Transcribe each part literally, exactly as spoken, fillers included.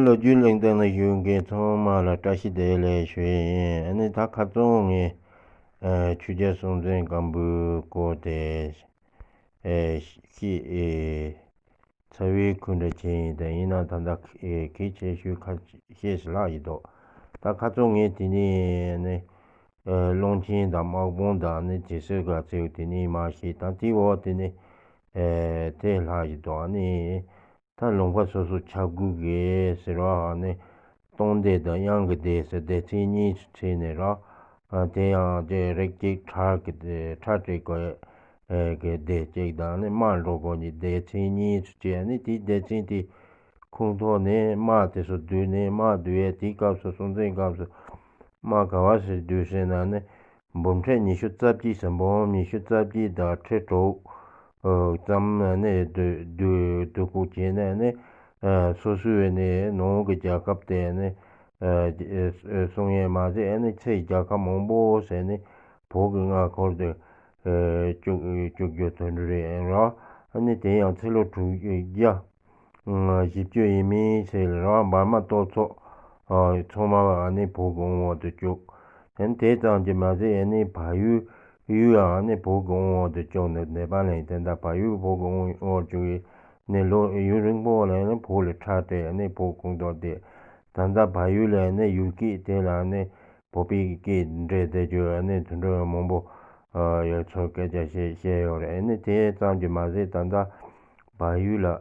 ལོ་རྒྱུས་གླེང་སྟེགས་ནང་བཞུགས་མཁན་ཚང་མ་ལ་བཀྲ་ཤིས་བདེ་ལེགས་ཞུ་ཡི་ཡིན། ཨ་ནི་ད་ཁ་སང་ངས་ཨ་ཆོས་རྒྱལ་སྲོང་བཙན་སྒམ་པོའི་སྐོར་དེ་ཨ་ཤེས་ཨ་ཚ་བའི་ཁུལ་འདྲ་བྱས་ཡིན། དེ་ཡིན་ན་ད་ལྟ་ཨ་གལ་ཆེ་ཤོས་ཁ་ཤས་ཤིག་ལྷག་ཡོད་དོ། ད་ཁ་སང་ངས་དེ་ནས་ནི་ཨ་གླང་ཆེན་དང་དམག་དཔུང་དང་ནི་དེ་ཚོའི་ག་ཚོད་དེ་ནས་མ་ཤེས། ད་དེའི་འོག་དེ་ནི་ཨ་དེ་ལྷག་ཡོད་དོ། ཨ་ནི། ད་ལུང་པ་སོ་སོ་ཆ་བགོས་ཀྱི་ཟེར་བ་ནི་སྟོང་སྡེ་དང་དབྱངས་ཀྱི་སྡེ་ཟེར་སྡེ་ཚན་གཉིས་སུ་ཕྱེ་ནས་ར། ཨ་དེ་ཡང་དེ་རིགས་གཅིག་ཁྲག་གི་སྡེ་ཁྲག་དྲི་གོས་ཀྱི་སྡེ་གཅིག་དང་ནི་དམག་འགྲོ་སྒོ་གཉིས་སྡེ་ཚན་གཉིས་སུ་ཕྱེ་ནས། དེའི་སྡེ་ཚན་དེ་ཁོངས་གཏོགས་ནས་དམག་དེ་ཚོ་བསྡུས་ནས། དམག་བསྡུ་ཡས་དེའི་སྐབས་སུ་སྲོང་བཙན་སྐབས་སུ་དམག་ག་བ་ཞིག་བསྡུས་ཟེར་ན་ནི། འབུམ་ཁྲི་ཉི་ཤུ་རྩ་གཅིག་ཟེར། འབུམ་ཉི་ཤུ་རྩ་གཅིག་དང་ཁྲི་དྲུག་ཙམ་ནས་བསྡུ་བསྡུ་བསྡུ་བསྒོར་བྱས་ནས་ནི། སོ་སོའི་ནི་ནང་གི་རྒྱལ་ཁབ་དེ་ནི་གསུང་ཡས་མ་ཟད་ནི་ཕྱིའི་རྒྱལ་ཁབ་མང་པོ་ཟེར་ནི་བོད་ཀྱི་མངའ་འཁོར་དུ་བཅུག་བཅུག་རྒྱུ་དོན་འགྲུབ་རེད་ར། ནི་དེ་ཡང་ཕྱི་ལོ་དྲུག་བརྒྱ། བཞི་བཅུ་ཡས་མས་ཚེས་ལ་རང་འབར་མ་གཏོར་ཚོགས་ཚང་མ་ནི་བོད་ཀྱི་དབང་འོག་ཏུ་བཅུག་དེ་དེ་ཙམ་གྱིས་མ་ཟད་ནི་བལ་ཡུལ་ཡུལ་ཡང་ནི་བོད་ཀྱི་དབང་འོག་ཏུ་བཅུག་ནས། ནེ་པ་ལ་ཡང་དེ་འདྲ་བལ་ཡུལ་བོད་ཀྱི་དབང་འོག་བཅུག་ཡས་ནི་ལོ་ཡུན་རིང་པོ་ལ་ནི་བོད་ལ་ཁྲག་སྤྲད་ནི་བོད་ཁོངས་གཏོགས་ཏེ། ད་ལྟ་བལ་ཡུལ་ལ་ནི་ཡུལ་སྐད་དེ་ལ་ནི་བོད་པའི་སྐད་འདྲེས་བསྡད་རྒྱུ་ནི་དེ་འདྲ་མང་པོ་ཡོད་ཚུལ་སྐད་ཆ་བཤད་བཤད་ཡོད་རེད། ནི་དེ་ཙམ་གྱིས་མ་ཟད་ད་ལྟ་བལ་ཡུལ་ལ་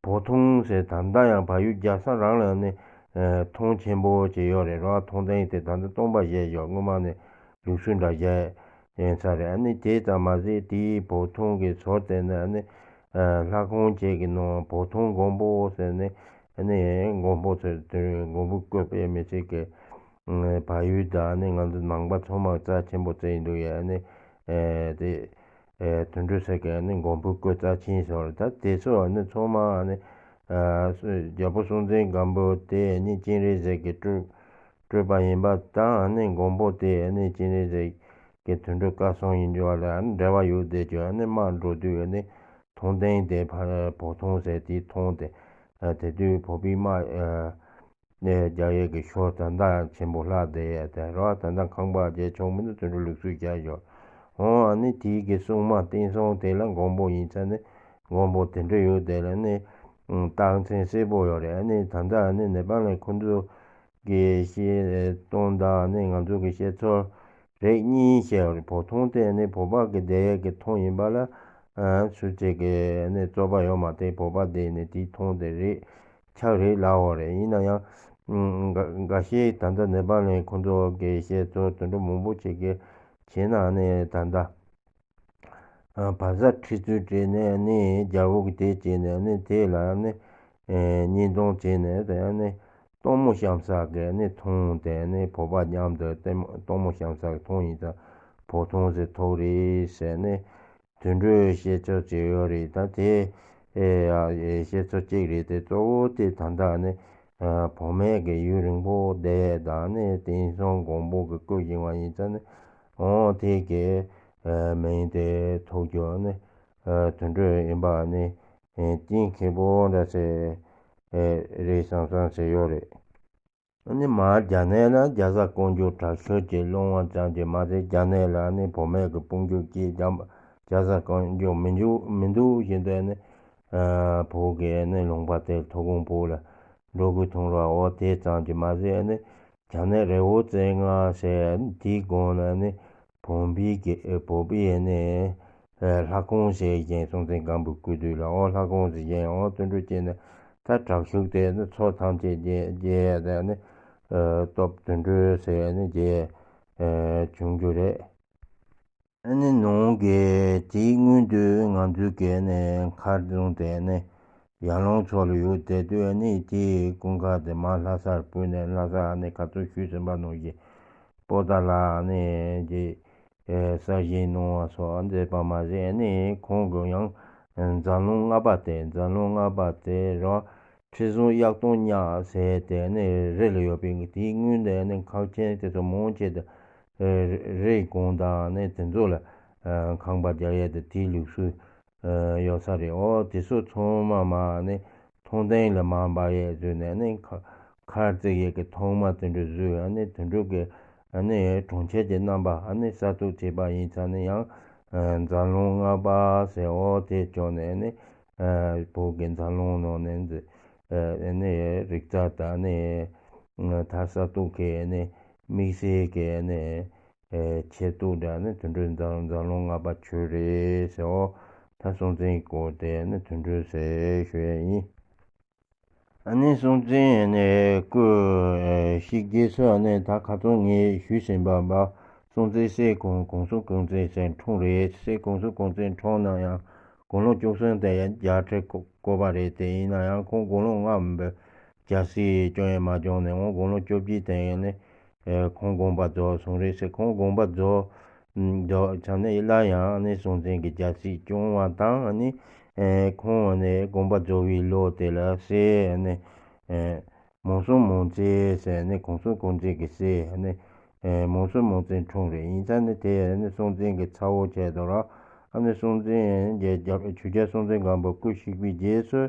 བོག་ཐོང་ཟེར། ད་ལྟ་ཡང་བལ་ཡུལ་རྒྱལ་ས་རང་ལ་ནི་ཨ་ཐོང་ཆེན་པོ་ཅིག་ཡོད་རེད་ར། ཐོང་སྟེང་དེ་ད་ལྟ་སྟོང་པ་བཞེས་ཡོད། སྔོན་མ་ནས་ལུགས་སྲོལ་འདྲ་བཞག་ཡིན་ས་རེད། ཨ་ནི་དེ་ཙམ་མ་ཟད་དེའི་བོག་ཐོང་གི་ཟུར་དེ་ནི་ཨ་ནི་ཨ་ལྷ་ཁང་ཅིག་གི་ནང་བོག་ཐོང་མགོན་པོ་ཟེར་ནི་ཨ་ནི་མགོན་པོ་ཟེར་དེ་མགོན་པོའི་སྐུ་དཔེ་མི་སྲིད་ཀྱི་ཨ་བལ་ཡུལ་དང་ཨ་ནི་ང་ཚོ་ནང་པ་ཚང་མ་རྩ་ཆེན་པོ་བརྩི་ཡི་འདུག་ཡ། ཨ་ནི་ཨ་དེ། ཨེ་དོན་གྲུབ་ཟེར་མཁན་ནི་མགོན་པོའི་སྐུ་རྩ་ཆེན་ཟེར་བ་རེད། ད་དེ་ཚོ་ནི་ཚང་མ་ནི་ཨ་རྒྱལ་པོ་སྲོང་བཙན་སྒམ་པོ་དེ་ནི་སྤྱན་རས་གཟིགས་ཀྱི་སྤྲུལ་སྤྲུལ་པ་ཡིན་པ་དང་ནི་མགོན་པོ་དེ་ནི་སྤྱན་རས་གཟིགས་ཀྱི་དོན་གྲུབ་བཀའ་སྲུང་ཡིན་རྒྱུ་བ་ལ་ནི་འབྲེལ་བ་ཡོད་བསྡད་རྒྱུ་ནི། དམག་འགྲོ་དུས་ནི་ཐོང་སྟེང་དེ་ཕར་བོག་ཐོང་ཟེར་དེའི་ཐོང་དེ་ཨ་དེ་དུས་བོད་པའི་དམག་ཨ། ནས་རྒྱག་ཡས་ཀྱི་ཞོར་ད་ལྟ་ཆེན་པོ་ལྷག་བསྡད་ཡས་དེ་རོ། ད་ལྟ་ཁང་པ་བརྒྱད་ཆོག་མི་འདུག་དེ་འདྲ་ལུགས་སྲོལ་བཞག་ཡོད། འོ་ཨ་ནི་དེའི་གི་སྲུང་མ་བསྟན་སྲུང་དེ་ལ་མགོན་པོ་ཡིན་ཙང་ནི་མགོན་པོ་དེ་འདྲ་ཡོད་དེ་ལ་ནི་རྟགས་མཚན་གསལ་པོ་ཡོད་རེད། ཨ་ནི་ད་ལྟ་ཨ་ནི་ནེ་པ་ལ་ཁོ་ཚོ་གི་བཤད་སྟངས་དང་ནི་ང་ཚོ་གི་བཤད་ཚུལ་རིགས་གཉིས་བཤད་ཡོད་རེད། བོག་ཐོང་དེ་ནི་བོད་པ་གི་བསྡད་ཡས་ཀྱི་ཐོང་ཡིན་པ་ལ་ཨ་སུ་གཅིག་གི་ནི་རྩོད་པ་ཡོད་མ་རེད། བོད་པ་བསྡད་ནི་དེའི་ཐོང་དེ་རེད། ཆགས་རེད་ལབ་ཡོད་རེད། ཡིན་ན་ཡང་ཨ་འགའ་འགའ་ཤས་ད་ལྟ་ནེ་པ་ལའི་ཁོ་ཚོ་གི་བཤད་ཚུལ་དེ་འདྲ་མང་པོ་ཅིག་གི་བྱས་ན་ནི་ད་ལྟ་ཨ་བ་ཟ་ཁྲི་བཙུན་བྱས་ནས་ནི་རྒྱལ་པོ་གི་དེ་བྱས་ནས་ནི་དེ་ལ་ནི་ཨེ་བརྙན་ཐུང་བྱས་ནས་དེ་ནི་སྟག་མོ་ཤམ་ཟ་གི་ནི་ཐོང་དེ་ནི་བོད་པ་མཉམ་དུ་སྟག་མོ་སྟག་མོ་ཤམ་ཟ་གི་ཐོང་ཡིན་ཙང་བོག་ཐོང་ཟེར་ཐུག་རེད་ཟེར་ནས། དེ་འདྲའི་བཤད་ཚུལ་ཅིག་ཡོད་རེད། ད་དེ་ཨེ་ཡ་ཨེ་བཤད་ཚུལ་གཅིག་རེད། དེ་གཙོ་བོ་དེ་ད་ལྟ་ནི་ཨ་བུད་མེད་ཀྱི་ཡུན་རིང་པོ་བསྡད་དང་ནི་བསྟན་སྲུང་མགོན་པོ་གི་སྐུ་བཞེངས་པ་ཡིན་ཙང་ནི་འོ་དེ་གི་ཨ་མིང་དེ་ཐོགས་རྒྱུ་ནི་ཨ་དེ་འདྲ་ཡིན་པ་ནི་ཨེ་རྐྱེན་ཁེ་པོ་འདྲ་ཟེ་ཨེ་རེད་བསམ་བསམ་ཟེ་ཡོད་རེད། ཨ་ནི་མར་རྒྱ་ནག་ལ་རྒྱ་བཟའ་བཀོད་འཇོག་དྲག་ཤོས་ཀྱི་སློང་བ་ཙམ་གྱིས་མ་ཟད་རྒྱ་ནག་ལ་ནི་བུད་མེད་ཀྱི་དཔུང་འཇུག་གིས་རྒྱ་རྒྱ་བཟའ་བཀོད་འཇོག་མི་འཇུག་མི་འདུག་བཞིན་དུ་ནི་ཨ་བོད་ཀྱི་ནི་ལུང་པ་དེར་མཐོ་གོང་བོད་ལ་འགྲོ་དགོས་ཐོན་ར། འོ་དེ་ཙམ་གྱིས་མ་ཟད་ནི་རྒྱ་ནག་རི་བོ་རྩེ་ལྔ་ཟེར་དེའི་སྒང་ལ་ནི་བོད་པའི་གི་བོད་པའི་ནི་ལྷ་ཁང་ཞིག་བཞེངས། སྲོང་བཙན་སྒམ་པོའི་སྐུ་དུས་ལ་འོ་ལྷ་ཁང་ཞིག་བཞེངས། འོ་དེ་འདྲ་བྱས་ནས་ད་དྲག་ཤུགས་དེ་ནི་ཕྱོགས་ཐམས་ཅད་རྒྱས་རྒྱས་ཡ་དེ་ནི་ཨ་སྟོབས་དེ་འདྲ་ཟེར་ནི་རྒྱས་ཨ་བྱུང་རྒྱུ་རེད། ཨ་ནི་ནང་གི་དེའི་སྔོན་དུ་ང་ཚོའི་གི་ནི་མཁར་རྫོང་དེ་ནི་ཡར་ཀླུང་ཕྱོགས་ལ་ཡོད་བསྡད་དུས་ཨ་ནི་དེའི་སྐུ་མཁར་དེ་མར་ལྷ་སར་བུད་ནས་ལྷ་ས་ཨ་ནི་ཁ་ཚོན་ཞུས་ཟིན་པ་ནང་བཞིན་པོ་ཏཱ་ལ་ཨ་ནི་གི་ཨེ་གསར་བཞེངས་གནང་བ་སོགས་མཛད་པ་མ་ཟད་ནི་ཁོང་གི་ཡང་ཨེ་མཛད་ལུང་ལྔ་པ་དེ་མཛད་ལུང་ལྔ་པ་དེ་རོ། ཁྲི་སྲོང་གཡག་སྟོང་ཉག་ཟེར་དེ་ནི་རི་ལ་ཡོད་པའི་དེའི་སྔོན་དེ་ནི་ཁག་ཆེན་དེ་ཚོ་མང་ཆེ་དེ་ཨེ་རི་གོང་དང་ནི་དེ་ཚོ་ལ་ཨེ་ཁང་པ་རྒྱག་ཡས་དེ་དེའི་ལུགས་སྲོལ་ཨེ་ཡོད་ས་རེད། འོ་དེ་ཚོ་ཚང་མ་མ་ནི་ ཁོང་སྟེང་ལ་མར་འབབ་ཡས་བཟོས་ནས་ནི་ཁ་མཁར་བརྩིགས་ཡས་ཀྱི་ཐོག་མ་དེ་འདྲ་བཟོས། ཨ་ནི་དེ་འདྲ་གི་ཨ་ནི་གྲོང་ཁྱེར་གྱི་རྣམ་པ་ཨ་ནི་གསར་གཏོད་བྱས་པ་ཡིན་ཙང་ནི་ཡང་ཨ་འཛམ་གླིང་ལྔ་པ་ཟེར། འོ་དེ་བྱུང་ནས་ནི་ཨ་བོད་ཀྱི་འཛམ་གླིང་ནང་ནས་འཛི་ཨ་ནི་རིག་རྩལ་དང་ནི་ཨ་ད་གསར་གཏོད་ཀྱི་ནི་དམིགས་བསལ་གྱི་ནི་ཨ་ཆེ་སྟོབས་འདྲ་ནི་དེ་འདྲ་འཛམ་འཛམ་གླིང་ལྔ་པ་ཁྱོད་རེད་ཟེར། འོ་ད་སྲོང་བཙན་སྐོར་དེ་ནི་དེ་འདྲ་ཟེར་ཞུ་ཡས་ཡིན། ཨ་ནི་སྲོང་བཙན་ནི་སྐུ་གཤེགས་རྗེས་སུ་ནི་ད་ཁ་སང་ངས་ཞུས་ཟིན་པ་འབའ། སྲོང་བཙན་སྲས་གོང་གོང་གསུམ་གུང་བཙན་ཟེར་འཁྲུངས་རེད། སྲས་གོང་གསུམ་གུང་བཙན་འཁྲུངས་ན་ཡང་དགུང་ལོ་བཅུ་གསུམ་དེ་ཡང་རྒྱལ་ཁྲི་བསྐོ་བ་རེད། དེ་ཡིན་ན་ཡང་ཁོང་དགུང་ལོ་ལྔ་བའི་རྒྱལ་སྲིད་སྐྱོང་ཡས་མ་བྱུང་ནས་འོང་དགུང་ལོ་བཅོ་བརྒྱད་དེ་ཡང་ནི་ཁོང་དགོངས་པ་རྫོགས་སོང་རེད་ཟེར། ཁོང་དགོངས་པ་རྫོགས་རྫོགས་ཙང་ནི་སླར་ཡང་ནི་སྲོང་བཙན་གྱི་རྒྱལ་སྲིད་སྐྱོང་བ་དང་ནི་ཁོང་ནི་དགོངས་པ་རྫོགས་པའི་ལོ་དེ་ལ་སྲས་ནི་མང་སྲོང་མང་བཙན་ཟེར་ནི་གོང་སྲོང་གུང་བཙན་གྱི་སྲས་ནི་མང་སྲོང་མང་བཙན་འཁྲུངས་རེད། ཡིན་ཙང་ནི་དེ་ནི་སྲོང་བཙན་གྱི་ཚ་བོ་བྱས་འདུག་ར། ཨ་ནི་སྲོང་བཙན་གྱི་རྒྱལ་ཆོས་རྒྱལ་སྲོང་བཙན་སྒམ་པོ་སྐུ་གཤེགས་པའི་རྗེས་སུ་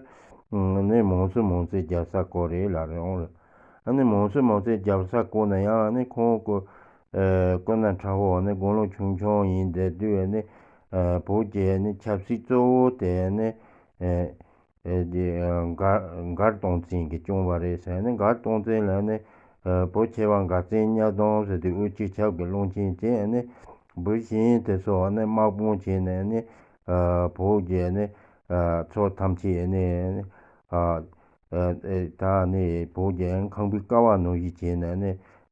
ནི་མང་སྲོང་མང་བཙན་རྒྱལ་ས་བསྐོས་རེད་ལབ་རེད་འོང་རེད། ཨ་ནི་མང་སྲོང་མང་བཙན་རྒྱལ་ས་བསྐོས་ན་ཡང་ཨ་ནི་ཁོང་སྐུ་ཨེ་སྐུ་ན་ཕྲ་བོ་ནི་དགུང་ལོ་ཆུང་ཆུང་ཡིན་བསྡད་དུས་ནི་ཨེ་བོད་ཀྱི་ནི་ཆབ་སྲིད་གཙོ་བོ་དེ་ནི་ཨེ་ཨེ་དེ་ཨེ་མགར་མགར་སྟོང་བཙན་གྱིས་སྐྱོང་བ་རེད་ཟེར། ནི་མགར་སྟོང་བཙན་ལ་ནི་ཨེ་བོད་ཆེ་བ་མགར་བཙན་གཉའ་གདོང་ཟེར་དུས་དབུས་སྤྱི་ཁྱབ་ཀྱི་བློན་ཆེན་བྱས་ནི་བུ་གཞན་དེ་ཚོ་ནི་དམག་དཔུང་བྱས་ནས་ནི་ཨེ་བོད་ཀྱི་ནི་ཨེ་ཕྱོགས་ཐམས་ཅད་ནི་ཨེ་ཨེ་ད་ནི་བོད་ཀྱི་ཁང་པའི་ཀ་བ་ནང་བཞིན་བྱས་ནས་ནི་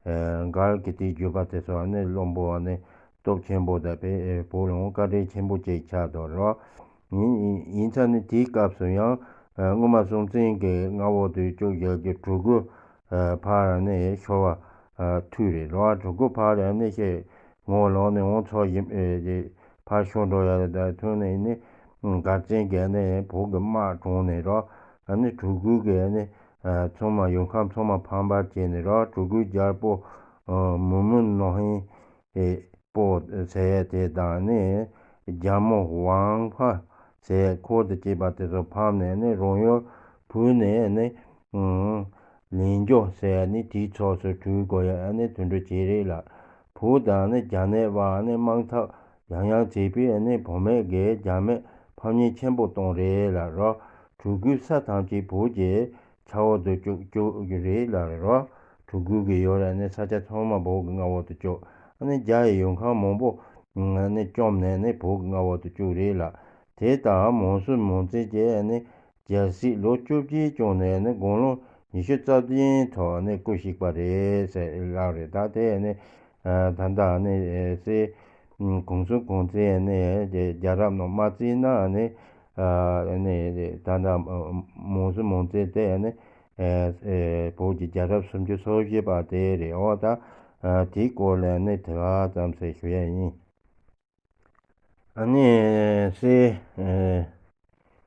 ཨེ་མགར་གྱི་དེའི་བརྒྱུད་པ་དེ་ཚོ་ནི་བློན་པོ་ནི་སྟོབས་ཆེན་པོ་དང་བོད་ལ་བཀའ་དྲིན་ཆེན་པོ་ཅིག་ཆགས་འདུག་རོ། ཡིན་ཡིན་ཡིན་ཙང་ནི་དེའི་སྐབས་སུ་ཡང་ཨེ་སྔོན་མ་སྲོང་བཙན་གྱི་མངའ་འོག་ཏུ་བཅུག་བཞག་གི་གྲུ་གུ་ཨེ་ཕར་ནི་ཤོར་བ་ཨེ་ཐུག་རེད་རོ། གྲུ་གུ་ཕར་ནི་ཤེས་ངོ་ལོག་ནས་འོང་ཚོ་ཡིན་ཨེ་ཕར་ཤོར་འགྲོ་ཡ་ད་ཐོན་ནས་ནི་མགར་བཙན་གྱིས་ནི་བོད་ཀྱི་དམག་དྲངས་ནས་རོ། ཨ་ནི་གྲུ་གུ་གིས་ནི་ཨ་ཚང་མ་ཡོང་ཁམས་ཚང་མ་ཕམ་པར་བྱས་ནས་རོ། གྲུ་གུའི་རྒྱལ་པོ་ཨ་མུ་མུ་ནོ་ཧིང་ཨེ་པོ་ཟེར་ཡ་དེ་དང་ནི་རྒྱལ་མོ་ཝང་ཧྥ་ཟེར་ཡ་འཁོར་དང་བཅས་པ་དེ་ཚོ་ཕམ་ནས་ནི་རོང་ཡུལ་བུད་ནས་ནི་ཨ་ལན་འཇོག་ཟེར་ཡ་ནི་དེའི་ཕྱོགས་སུ་བྲོས་དགོས་ཡ་ཨ་ནི་དེ་འདྲ་བྱས་རེད་ལ། བོད་དང་ནི་རྒྱ་ནག་བར་ནི་དམག་འཐབ་ཡང་ཡང་བྱས་པས་ནི་བུད་མེད་ཀྱིས་རྒྱ་མི་ཕམ་ཉེས་ཆེན་པོ་བཏང་རེད་ལ་རོ། གྲུ་གུའི་ས་ཐམས་ཅད་བོད་ཀྱི་ཆ་འོག་ཏུ་བཅུག་བཅུག་རྒྱུ་རེད་ལ་རོ། གྲུ་གུ་གི་ཡོད་ར་ནི་ས་ཆ་ཚང་མ་བོད་ཀྱི་མངའ་འོག་ཏུ་བཅུག་ཨ་ནི་རྒྱ་ཡི་ཡོང་ཁུངས་མང་པོ་ནི་བཅོམ་ནས་ནི་བོད་ཀྱི་མངའ་འོག་ཏུ་བཅུག་རེད་ལ། དེ་ལྟར་མང་སྲོང་མང་བཙན་གྱིས་ནི་རྒྱལ་སྲིད་ལོ་བཅོ་བརྒྱད་སྐྱོང་ནས་ནི་དགུང་ལོ་ཉི་ཤུ་རྩ་བདུན་ཐོག་ནི་སྐུ་གཤེགས་པ་རེད་ཟེར་ལབ་རེད། ད་དེ་ནི་ད་ལྟ་ནི་སྲས་གོང་གསུམ་གུང་བཙན་ནི་རྒྱལ་རབས་ནང་མ་བརྩིས་ན་ནི་ནི་ད་ལྟ་མང་སྲོང་མང་བཙན་དེ་ནི་བོད་ཀྱི་རྒྱལ་རབས་སུམ་ཅུ་སོ་བཞི་པ་དེ་རེད། འོ་ད་དེའི་སྐོར་ལ་ནི་དེ་ག་ཙམ་ཞིག་ཞུ་ཡ་ཡིན། ཨ་ནི་སྲས་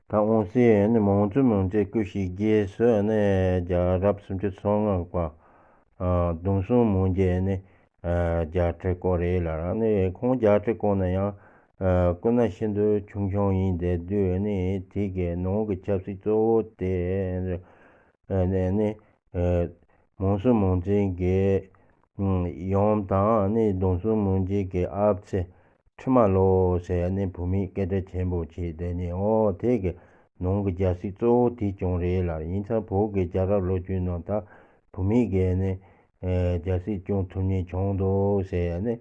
ད་འོང་སྲས་ནི་མང་སྲོང་མང་བཙན་སྐུ་གཤེགས་རྗེས་སུ་ནི་རྒྱལ་རབས་སུམ་ཅུ་སོ་ལྔ་པ་ཨ་ལྡོང་སྲོང་མང་རྒྱལ་ནི་ཨ་རྒྱལ་ཁྲི་བསྐོས་རེད་ལ། ཨ་ནི་ཁོང་རྒྱལ་ཁྲི་བསྐོས་ན་ཡང་ཨ་སྐུ་ན་ཤིན་ཏུ་ཆུང་ཆུང་ཡིན་བསྡད་དུས་ནི་དེ་གའི་ནང་གི་ཆབ་སྲིད་གཙོ་བོ་དེ་ཨ་ནི་ནི་ཨ་མང་སྲོང་མང་བཙན་གྱི་ཨ་ཡུམ་དང་ནི་ལྡོང་སྲོང་མང་རྒྱལ་གྱི་ཨ་ཕྱི་ཁྲི་མ་ལོ་ཟེར་ནི་བུད་མེད་སྐད་གྲགས་ཆེན་པོ་ཅིག་དེ་ནི་འོ་དེ་གི་ནང་གི་རྒྱལ་སྲིད་གཙོ་བོ་དེ་སྐྱོང་རེད་ལ། ཡིན་ཙང་བོད་ཀྱི་རྒྱལ་རབས་ལོ་རྒྱུས་ནང་ད་བུད་མེད་ཀྱིས་ནི་ཨེ་རྒྱལ་སྲིད་སྐྱོང་ཐུབ་མཁན་བྱུང་འདུག་ཟེར་ནི་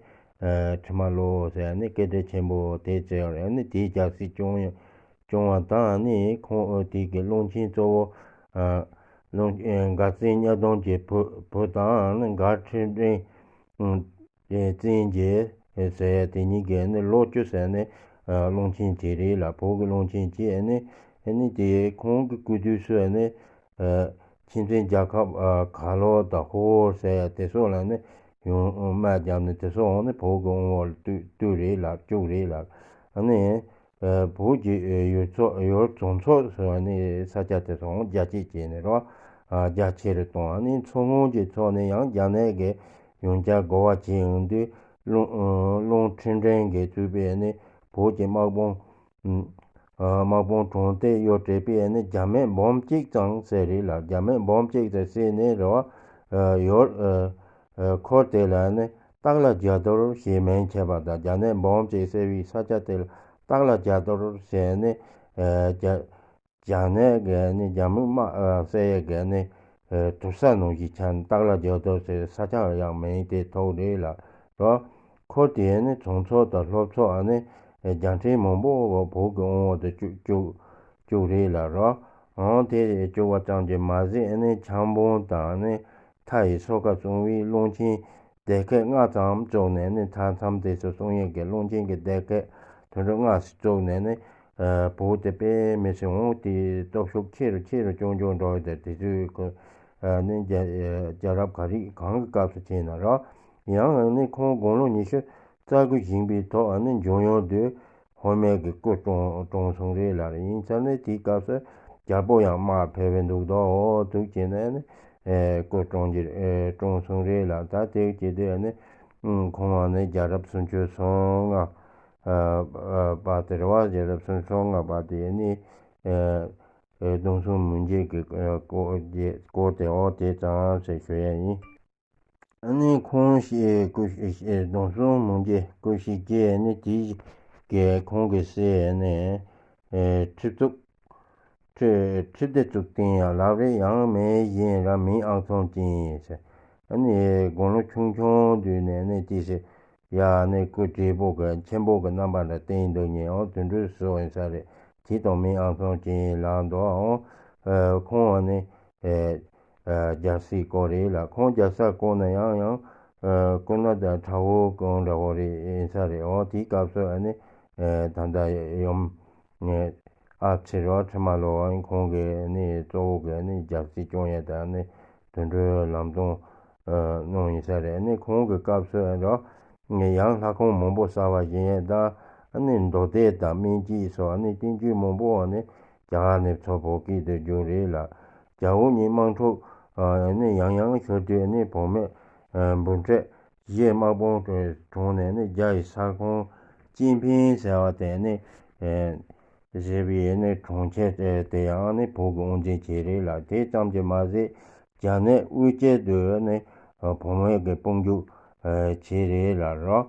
ཨེ་ཁྲི་མ་ལོ་ཟེར་ནི་སྐད་གྲགས་ཆེན་པོ་དེ་བྱས་ནི་དེའི་རྒྱལ་སྲིད་སྐྱོང་སྐྱོང་བ་དང་ནི་ཁོང་ཨེ་དེ་གི་བློན་ཆེན་གཙོ་བོ་ཨ་བློན་ཨེ་མགར་བཙན་གཉའ་གདོང་གི་བུ་བུ་དང་ནི་མགར་ཁྲི་འབྲིང་ཨེ་བཙན་རྒྱལ་ཟེར་ཡ་དེ་གཉིས་ཀྱིས་ནི་ལོ་བཅུ་ཟེར་ནི་ཨ་བློན་ཆེན་དེ་རེད་ལ། བོད་ཀྱི་བློན་ཆེན་བྱས་ནི་ཨ་ནི་དེ་ཁོང་གི་སྐུ་དུས་སུ་ནི་ཨ་ཕྱི་མཚན་རྒྱལ་ཁབ་ཨ་ག་ལོ་དང་ཧོར་ཟེར་ཡ་དེ་ཚོ་ལ་ནི་ཡོང་དམག་བརྒྱབ་ནས་དེ་ཚོ་འོང་ནི་བོད་ཀྱི་དབང་འོག་ལ་བཏུད་བཏུད་རེད་ལ་བཅུག་རེད་ལ། ཨ་ནི་ཨ་བོད་ཀྱི་ཨ་ཡུལ་ཚོ་ཡུལ་བྱང་ཕྱོགས་སུ་ནི་ས་ཆ་དེ་ཚོ་རྒྱ་སྐྱེད་བྱས་ནས་རོ། ཨ་རྒྱ་ཆེ་རུ་གཏོང་། ཨ་ནི་མཚོ་སྔོན་གྱི་ཕྱོགས་ནས་ཡང་རྒྱ་ནག་གི་ཡང་བསྐྱར་རྒོལ་བ་བྱེད་ཡོང་དུས་ལུང་ཨ་ལུང་ཁྲི་འབྲིང་གིས་གཙོས་པའི་ནི་བོད་ཀྱི་དམག་དཔུང་ཨ་ དམག་དཔུང་གྲོང་རྡལ་གཡོ་བྲལ་པས་ནི་རྒྱ་སྨན་སྦོམ་གཅིག་ཙམ་བསད་རེད་ལ། རྒྱ་སྨན་སྦོམ་གཅིག་ཙམ་བསད་ནས་རེད་བ། ཡོར། འཁོར་དེ་ལ་ནི་སྟག་ལྷ་རྒྱ་རྡོར་ཞེས་མིང་ཆད་པ་དང་། རྒྱ་སྨན་སྦོམ་གཅིག་བསད་པའི་ས་ཆ་དེ་ལ་སྟག་ལྷ་རྒྱ་རྡོར་ཟེར་ནས། རྒྱ་རྒྱ་ནག་གི་ནི་རྒྱ་མི་དམག་བསད་ཡས་ཀྱི་ནི་དུར་ས་ནང་བཞིན་ཆགས་ནས། སྟག་ལྷ་རྒྱ་རྡོར་ཟེར་ས་ཆ་ཡང་མིང་དེ་ཐོགས་རེད་ལ་རོ། འཁོར་དེ་ནི་ཚོང་ཚོགས་དང་སློབ་ཚོགས་ནི་རྒྱལ་ཕྲན་མང་པོ་བོད་ཀྱི་དབང་འོག་ཏུ་བཅུག་བཅུག་བཅུག་རེད་ལ་རོ། འོང་དེ་བཅུག་པ་ཙམ་གྱིས་མ་ཟད་ནི་ཆང་འབུམ་དང་ནི་མཐའ་ཡི་སོ་ཁ་བཙོང་བའི་རླུང་ཆེན་སྡེ་ཁག་ལྔ་ཙམ་བཙུགས་ནས་ནི། མཐའ་མཚམས་དེ་ཚོ་བཙོང་ཡས་ཀྱི་རླུང་ཆེན་གྱི་སྡེ་ཁག་དུད་འགྲོ་ལྔ་ཙམ་བཙུགས་ནས་ནི། བོད་དེ་དཔེ་མི་སྲིད་འོང་དེ་སྟོབས་ཤུགས་ཆེ་རུ་ཆེ་རུ་སྐྱོང་སྐྱོང་འགྲོ་ཡོད་དེ། དེ་ཚོའི་ཁོ་ནི་རྒྱལ་རྒྱལ་རབས་ག་རེ་གང་གི་སྐབས་སུ་བྱས་ན་རོ། ཡང་ནི་ཁོང་དགུང་ལོ་ཉི་ཤུ་རྩ་དགུ་བཞེངས་པའི་ཐོག་ནི་འཇོན་ཡོང་དུས། ཧོར་མེ་གི་སྐུ་བཀྲོངས་བཀྲོངས་སོང་རེད་ལ། ཡིན་ཙང་ནི་དེའི་སྐབས་སུ་རྒྱལ་པོ་ཡང་དམག་ཕེབས་པའི་འདུག་དོ། འོ་འདུག་བྱས་ནས་ནི་སྐུ་བཀྲོངས་ཀྱི་བཀྲོངས་སོང་རེད་ལ། ད་དེ་བྱེད་དུས་ནི་ཁོང་ནི་རྒྱལ་རབས་སུམ་ཅུ་སོ་ལྔ་པ་དེ་རེད་བ། རྒྱལ་རབས་སུམ་ཅུ་སོ་ལྔ་པ་དེ་ནི་སྡོམ་བཟུང་མུ་འཇིག་གི་སྐོར་སྐོར་དེ་འོ་དེ་ཙམ་ཞིག་ཞུ་ཡ་ཡིན། ཨ་ནི་ཁོང་ཞེས་སྐུ་ཞེས་སྡོམ་བཟུང་མུ་འཇིག་སྐུ་ཞེས་བརྗོད་ནི་དེ་གའི་ཁོང་གི་སྲས་ནི་ཁྲི་བཙུགས། ཁྲི་ཁྲི་སྡེ་བཙུགས་བསྟན་ཡང་ལབ་རེ་ཡང་མེད་བཞིན་ར་མིང་ཨག་ཚོམ་ཅན་ཟེར། ཨ་ནི་དགུང་ལོ་ཆུང་ཆུང་དུས་ནས་ནི་དེ་སྲས་ཡ་ནི་སྐུ་བགྲེས་པོ་གི་ཆེན་པོ་གི་རྣམ་པ་འདྲ་བསྟན་འདུག་ཉེ་འོང་དུད་འགྲོའི་སྲོག་ཡིན་ས་རེད། དེ་དང་མིང་ཨག་ཚོམ་ཅན་ལབ་འདུག་ཨང་། ཁོང་ནི། རྒྱལ་སྲས་སྐོར་རེད་ལ། ཁོང་རྒྱལ་ས་སྐོར་ན་ཡང་ཡང་སྐུ་ན་ད་ཁྲ་བོ་གང་འདྲ་བོ་རེད་ཡིན་ས་རེད། འོ་དེའི་སྐབས་སུ་ཨ་ནི་ད་ལྟ་ཡུམ་ཨ་ཕྱི་རོ་ཁྲི་མ་ལོ་ཁོང་གི་ནི་གཙོ་བོ་གི་ནི་རྒྱལ་སྲིད་སྐྱོང་ཡས་ད་ནི་དུད་འགྲོའི་ལམ་སྟོན་གནང་ཡིན་ས་རེད། ཨ་ནི་ཁོང་གི་སྐབས་སུ་རོ། ཡང་ལྷ་ཁང་མང་པོ་གསར་བ་བཞེངས་ཡས་དང་། ཨ་ནི་མདོ་སྡེ་དང་སྨན་དཔྱད་སོགས་ཨ་ནི་བསྟན་བཅོས་མང་པོ་ཨ་ནི་རྒྱ་གར་ནས་ཚུར་བོད་སྐད་དུ་བསྒྱུར་རེད་ལ། རྒྱལ་པོ་ཉིད་དམག་འཁྲུག་ནི་ཡང་ཡང་ཤོར་དུས་ནི་བུད་མེད་འབུམ་ཕྲག་བཞི་དམག་དཔུང་གྲོངས་ནས་ནི་རྒྱ་ཡི་ས་ཁོངས་ཅིན་ཕིང་ཟེར་བ་དེ་ནི་ཟེར་བའི་ནི་གྲོང་ཁྱེར་དེ་ཡང་ནི་བོད་ཀྱི་དབང་འཛིན་བྱས་རེད་ལ། དེ་ཙམ་གྱིས་མ་ཟད་རྒྱ་ནག་དབུས་སྐྱེས་དུ་ནི་བུད་མེད་ཀྱི་དཔུང་འཇུག་བྱས་རེད་ལ་རོ།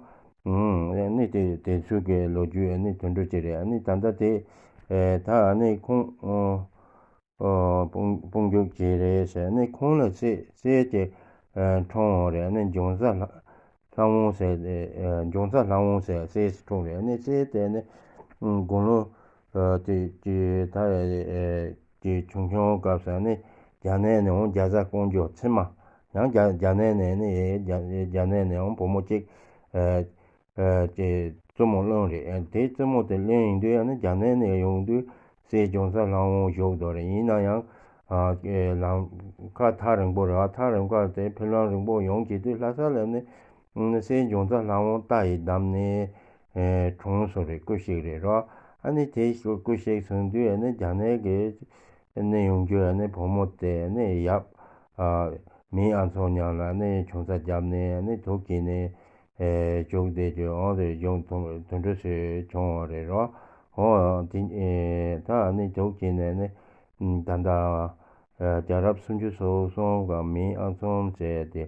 ནི་དེ་དེ་ཚོའི་གི་ལོ་རྒྱུས་ནི་དུད་འགྲོ་ཅིག་རེད། ནི་ད་ལྟ་དེ་ད་ནི་ཁོང་དཔུང་དཔུང་འཇུག་བྱས་རེད་ཟེར། ནི་ཁོང་ལ་སྲས་སྲས་ཀྱི་འཁྲུངས་རེད། ནི་འབྱུང་རྩ་ལྷ་ལྷ་དབང་ཟེར། འབྱུང་རྩ་ལྷ་དབང་ཟེར་སྲས་སུ་འཁྲུངས་རེད། ནི་སྲས་དེ་ནི་དགུང་ལོ་དེ་ཀྱི་ད་ཀྱི་ཆུང་ཆུང་སྐབས་སུ་ནི་རྒྱ་ནག་ནས་འོང་རྒྱ་བཟའ་ཀོང་ཇོ་ཚེ་མ་ཡང་རྒྱ་རྒྱ་ནག་ནས་ནི་རྒྱ་རྒྱ་ནག་ནས་འོང་བུ་མོ་གཅིག་ཨ་ཨ་ཀྱི་བཙུན་མོ་བླངས་རེད། དེ་བཙུན་མོ་དེ་བླངས་ཡིན་དུས་ཨ་ནི་རྒྱ་ནག་ནས་ཡོང་དུས་སྲས་འབྱུང་རྩ་ལྷ་དབང་བཞུགས་འདུག་རེད། ཡིན་ན་ཡང་ཨ་ལམ་ཁ་ཐག་རིང་པོ་རེད་བ། ཐག་རིང་པོ་དེ་ཕེབས་ལམ་རིང་པོ་ཡོང་གི་དུས་ལྷ་ས་ལ་ནི་སྲས་འབྱུང་རྩ་ལྷ་དབང་རྟ་ཡིས་བསྡམས་ནས་ཨེ་གྲོངས་སོང་རེད། སྐུ་གཤེགས་རེད་རོ། ཨ་ནི་དེ་སྐུ་སྐུ་གཤེགས་སོང་དུས་ཨ་ནི་རྒྱ་ནག་གི་ནི་ཡོང་རྒྱུ་ཨ་ནི་བུ་མོ་དེ་ནི་ཡབ་ཨ་མིང་ཨ་ཚོགས་ཉང་ལ་ནི་ཆུང་ས་བརྒྱབ་ནས་ནི་དུག་གིས་ནི་ཨེ་བཅུག་བསྡད་རྒྱུ་འོང་རེད། གཞུང་དུ་དུད་འགྲོ་ཚོས་བྱུང་བ་རེད་རོ། འོ་དེ་ཨེ་ད་ནི་དུག་གིས་ནི་ནི་ད་ལྟ་རྒྱལ་རབས་སུམ་ཅུ་སོ་གསུམ་ག་མིང་ཨ་ཚོགས་ཟེར་ཏེ་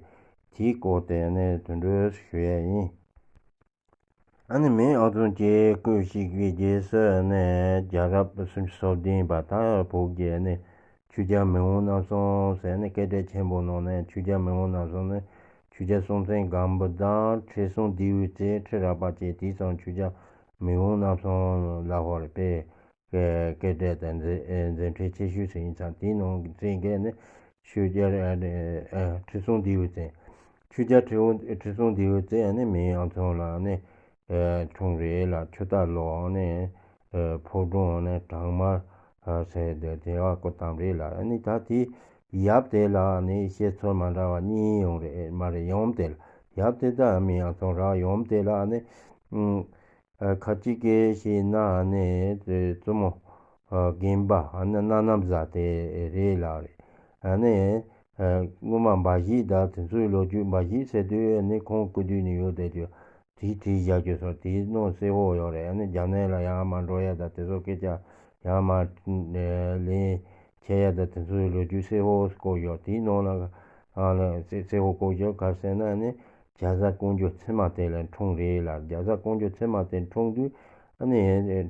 དེའི་སྐོར་དེ་ནི་དུད་འགྲོ་ཞུ་ཡས་ཡིན། ཨ་ནི་མིང་ཨ་ཚོགས་ཀྱི་སྐུ་གཤེགས་པའི་རྗེས་སུ་ནི་རྒྱལ་རབས་སུམ་ཅུ་སོ་བདུན་པ་ད་བོད་ཀྱི་ནི་ཆོས་རྒྱལ་མི་དབང་རྣམ་གསུམ་ཟེར་ནི་སྐད་གྲགས་ཆེན་པོ་ནང་ནས་ཆོས་རྒྱལ་མི་དབང་རྣམ་གསུམ་ནི་ཆོས་རྒྱལ་སྲོང་བཙན་སྒམ་པོ་དང་ཁྲི་སྲོང་ལྡེའུ་བཙན། ཁྲི་རལ་པ་ཅན། དེ་ཙམ་ཆོས་རྒྱལ་མི་དབང་རྣམ་གསུམ་ལ་ཧོར་པའི་སྐད་སྐད་གྲགས་དང་མཛད་མཛད་འཕྲིན་ཆེ་ཤོས་ཤིག་ཡིན་ཙང་། དེའི་ནང་བཙན་གྱི་ནི་ཆོས་རྒྱལ་ཨ་ནི་ཨ་ཁྲི་སྲོང་ལྡེའུ་བཙན། ཆོས་རྒྱལ་ཁྲི་བོ་ཁྲི་སྲོང་ལྡེའུ་བཙན་ནི་མིང་ཨ་ཚོགས་ལ་ནི་ཨ་འཁྲུངས་རེད་ལ། ཆུ་སྟག་ལོ་ནི་ཨ་ཕོ་བྲང་ནི་བྲག་དམར་ཟེར་དེ་དེ་བ་སྐུ་བལྟམས་རེད་ལ། ཨ་ནི་ད་དེ་ཡབ་དེ་ལ་ནི་བཤད་ཚུལ་མ་འདྲ་བ་གཉིས་ཡོང་རེད་མ་རེད། ཡུམ་དེ་ལ་ཡབ་དེ་ད་མིང་ཨ་ཚོགས་ར། ཡུམ་དེ་ལ་ནི་ཨ་ཁ་ཅིག་གིས་བཤད་ན་ནི་བཙུན་མོ་ཨ་རྒན་པ་ཨ་ནི་སྣ་ནམ་བཟའ་དེ་རེད་ལ་རེད། ཨ་ནི་ཨ་སྔོན་མ་འབའ་ཞིག་དང་དེ་ཚོའི་ལོ་རྒྱུས། འབའ་ཞིག་ཟེར་དུས་ནི་ཁོང་སྐུ་དུས་ནས་ཡོད་དེ་དུས་ དེའི་བྲིས་བཞག་རྒྱུ་སོགས་དེའི་ནང་གསལ་པོ་ཡོད་རེད། ཨ་ནི་རྒྱ་ནག་ལ་ཡང་མ་འགྲོ་ཡ་དང་དེ་ཚོ་སྐད་ཆ་ཡང་མ་ལན་འཆད་ཡ་དང་དེ་ཚོའི་ལོ་རྒྱུས་གསལ་པོ་བཀོད་ཡོད། དེའི་ནང་ལ་ཨ་ལ་གསལ་གསལ་པོ་བཀོད་ཡོད། ག་རེ་ཟེར་ན་ཨ་ནི་རྒྱ་བཟའ་ཀོང་ཇོ་ཚེ་དམར་དེ་ལ་འཁྲུངས་རེད་ལ། རྒྱ་བཟའ་ཀོང་ཇོ་ཚེ་དམར་དེ་འཁྲུངས་དུས་ཨ་ནི་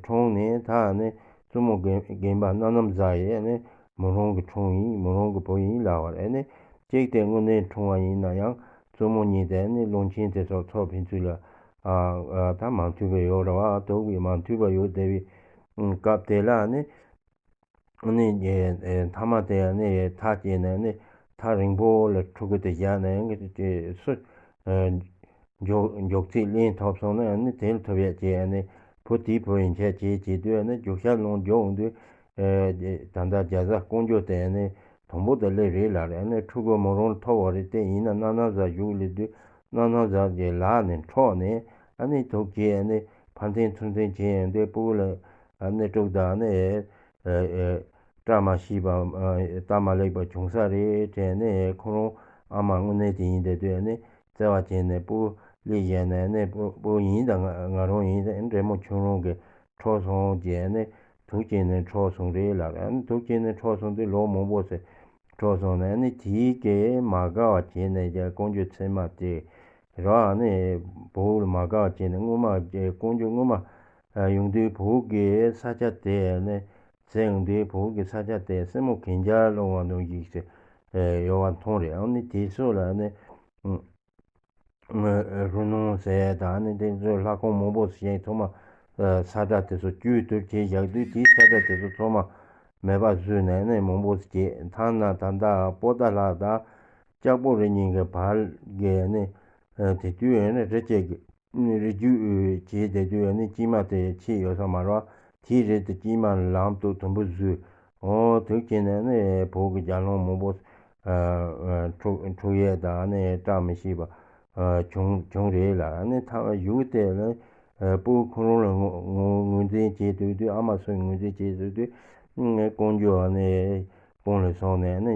འཁྲུངས་ནས་ད་ཨ་ནི་བཙུན་མོ་རྒན་རྒན་པ་སྣ་ནམ་བཟའ་ཡི་ཨ་ནི་མོ་རང་གི་འཁྲུངས་ཡིན། མོ་རང་གི་བུ་ཡིན་ལབ་པ་རེད། ཨ་ནི་གཅིག་དེ་དངོས་གནས་འཁྲུངས་པ་ཡིན་ན་ཡང་བཙུན་མོ་གཉིས་དེ་ཨ་ནི་བློན་ཆེན་དེ་ཚོ་ཚོ་ཕན་ཚུན་ལ་ཨ་ཨ་ད་མ་མཐུན་པ་ཡོད་རེད་བ། དུག་གི་མ་མཐུན་པ་ཡོད་བསྡད་པའི་སྐབས་དེ་ལ་ཨ་ནི་ཨ་ནི་ཨེ་ཨེ་མཐའ་མ་དེ་ཨ་ནི་ཐག་བཅད་ནས་ཨ་ནི་ཐག་རིང་པོ་ལ་ཕྲུ་གུ་དེ་བཞག་ནས་ཨ་ནི་སུ་ཨེ་མགྱོགས་མགྱོགས་ཚད་ལེན་ཐུབ་སོང་ན་ཨ་ནི་དེ་ལ་ཐུབ་ཡག་བྱས། ཨ་ནི་བུ་དེའི་བུ་ཡིན་ཆ་བྱེད་བྱེད་དུས་ཨ་ནི་རྒྱུག་ཤར་ལུང་རྒྱུག་འོང་དུས་ཨེ་ད་ལྟ་རྒྱ་བཟའ་ཀོང་ཇོ་དེ་ཨ་ནི་དང་པོ་དེ་སླེབས་རེད་ལབ་རེད། ཨ་ནི་ཕྲུ་གུ་མོ་རང་ལ་ཐོབ་པ་རེད། དེ་ཡིན་ན་སྣ་ནམ་བཟའ་བཞུགས་སླེབས་དུས་སྣ་ནམ་བཟའ་གི་ལག་ནས་འཕྲོག་ནས་ཨ་ནི་དུག་བྱས་ཨ་ནི་ཕར་འཐེན་ཚུར་འཐེན་བྱས་ཡོང་དུས་སྤུ་གུ་ལ་ཨ་ནི་དཀྲུག་དང་ཨ་ནི་ཨེ་ཨེ་བཀྲ་མ་ཤིས་པ་ཨ་སྟབས་མ་ལེགས་པ་བྱུང་ས་རེད་དྲན་ནས་ཁོ་རང་ཨ་མ་དངོས་གནས་དེ་ཡིན་བསྡད་དུས་ཨ་ནི་བརྩེ་བ་བྱས་ནས་སྤུ་གུ་སླེབས་བཞག་ནས་ཨ་ནི་སྤུ་སྤུ་གུ་ཡིན་དང་ང་ང་རང་ཡིན་དང་འདྲེ་མོ་ཁྱོད་རང་གིས་འཕྲོག་སོང་ཅེས་ཨ་ནི་དུག་བྱས་ནས་འཕྲོག་སོང་རེད་ལབ་རེད། ཨ་ནི་དུག་བྱས་ནས་འཕྲོག་སོང་དུས་ལོ་མང་པོ་ཟེར་འཕྲོག་སོང་ནས་ཨ་ནི་དེའི་གིས་མ་དགའ་བ་བྱས་ནས་ཀྱང་ཀོང་ཇོ་ཚེ་དམར་དེ་རོ་ཨ་ནི་བུ་ལ་མ་དགའ་བ་བྱས་ནས་སྔོན་མ་ཀོང་ཇོ་སྔོན་མ་ཡོང་དུས་བུ་གི་ས་ཆ་དེ་ནི་ཟས་ཡོང་དུས་བུ་གི་ས་ཆ་དེ་སྲིན་མོ་གན་རྐྱལ་སློང་བ་ནང་བཞིན་ཞིག་ཡོད་པ་མཐོང་རེད། ཨ་ནི་དེ་ཚོ་ལ་ནི་རུ་ནོར་ཟེར་དང་ནི་དེ་ཚོ་ལྷ་ཁང་མང་པོ་ཞིག་ཚང་མ་ས་ཁྲ་དེ་ཚོ་བཅོས་བསྡུར་བྱས་བཞག་དུས་དེའི་ས་ཁྲ་དེ་ཚོ་ཚང་མ་མེད་པ་བཟོས་ནས་ནི་མང་པོ་ཞིག་བྱས། ཐ་ན་ད་ལྟ་པོ་ཏཱ་ལ་དང་ལྕགས་པོ་རི་གཉིས་ཀྱི་བར་གྱི་ནི་དེ་དུས་ནི་རི་སྐྱེས་ཀྱི་རི་རྒྱུད་བྱས་བསྡད་དུས་ནི་སྐྱེས་མ་དེ་ཆད་ཡོད་ས་མ་རེད། དེའི་རི་དེ་སྐྱེས་མ་ལམ་དུ་དུམ་བུ་བཟོས། འོ་དུས་ཀྱི་ནས་ནི་བོད་ཀྱི་རྒྱལ་སློང་མང་པོ་འཁྲུག་འཁྲུག་ཡས་དང་ནི་བཀྲ་མི་ཤིས་པ་བྱུང་བྱུང་རེད་ལ། ནི་ཐ་བཞུགས་དེ་ལ་སྤུ་གུ་ཁོ་རང་ལ་ངོས་ངོས་ངོས་འཛིན་བྱས་དུས་དུས་ཨ་མ་སུ་ངོས་འཛིན་བྱས་དུས་དུས་ཀོང་ཇོ་ནི་དཔུང་ལ་བཟུང་ནས་ནི་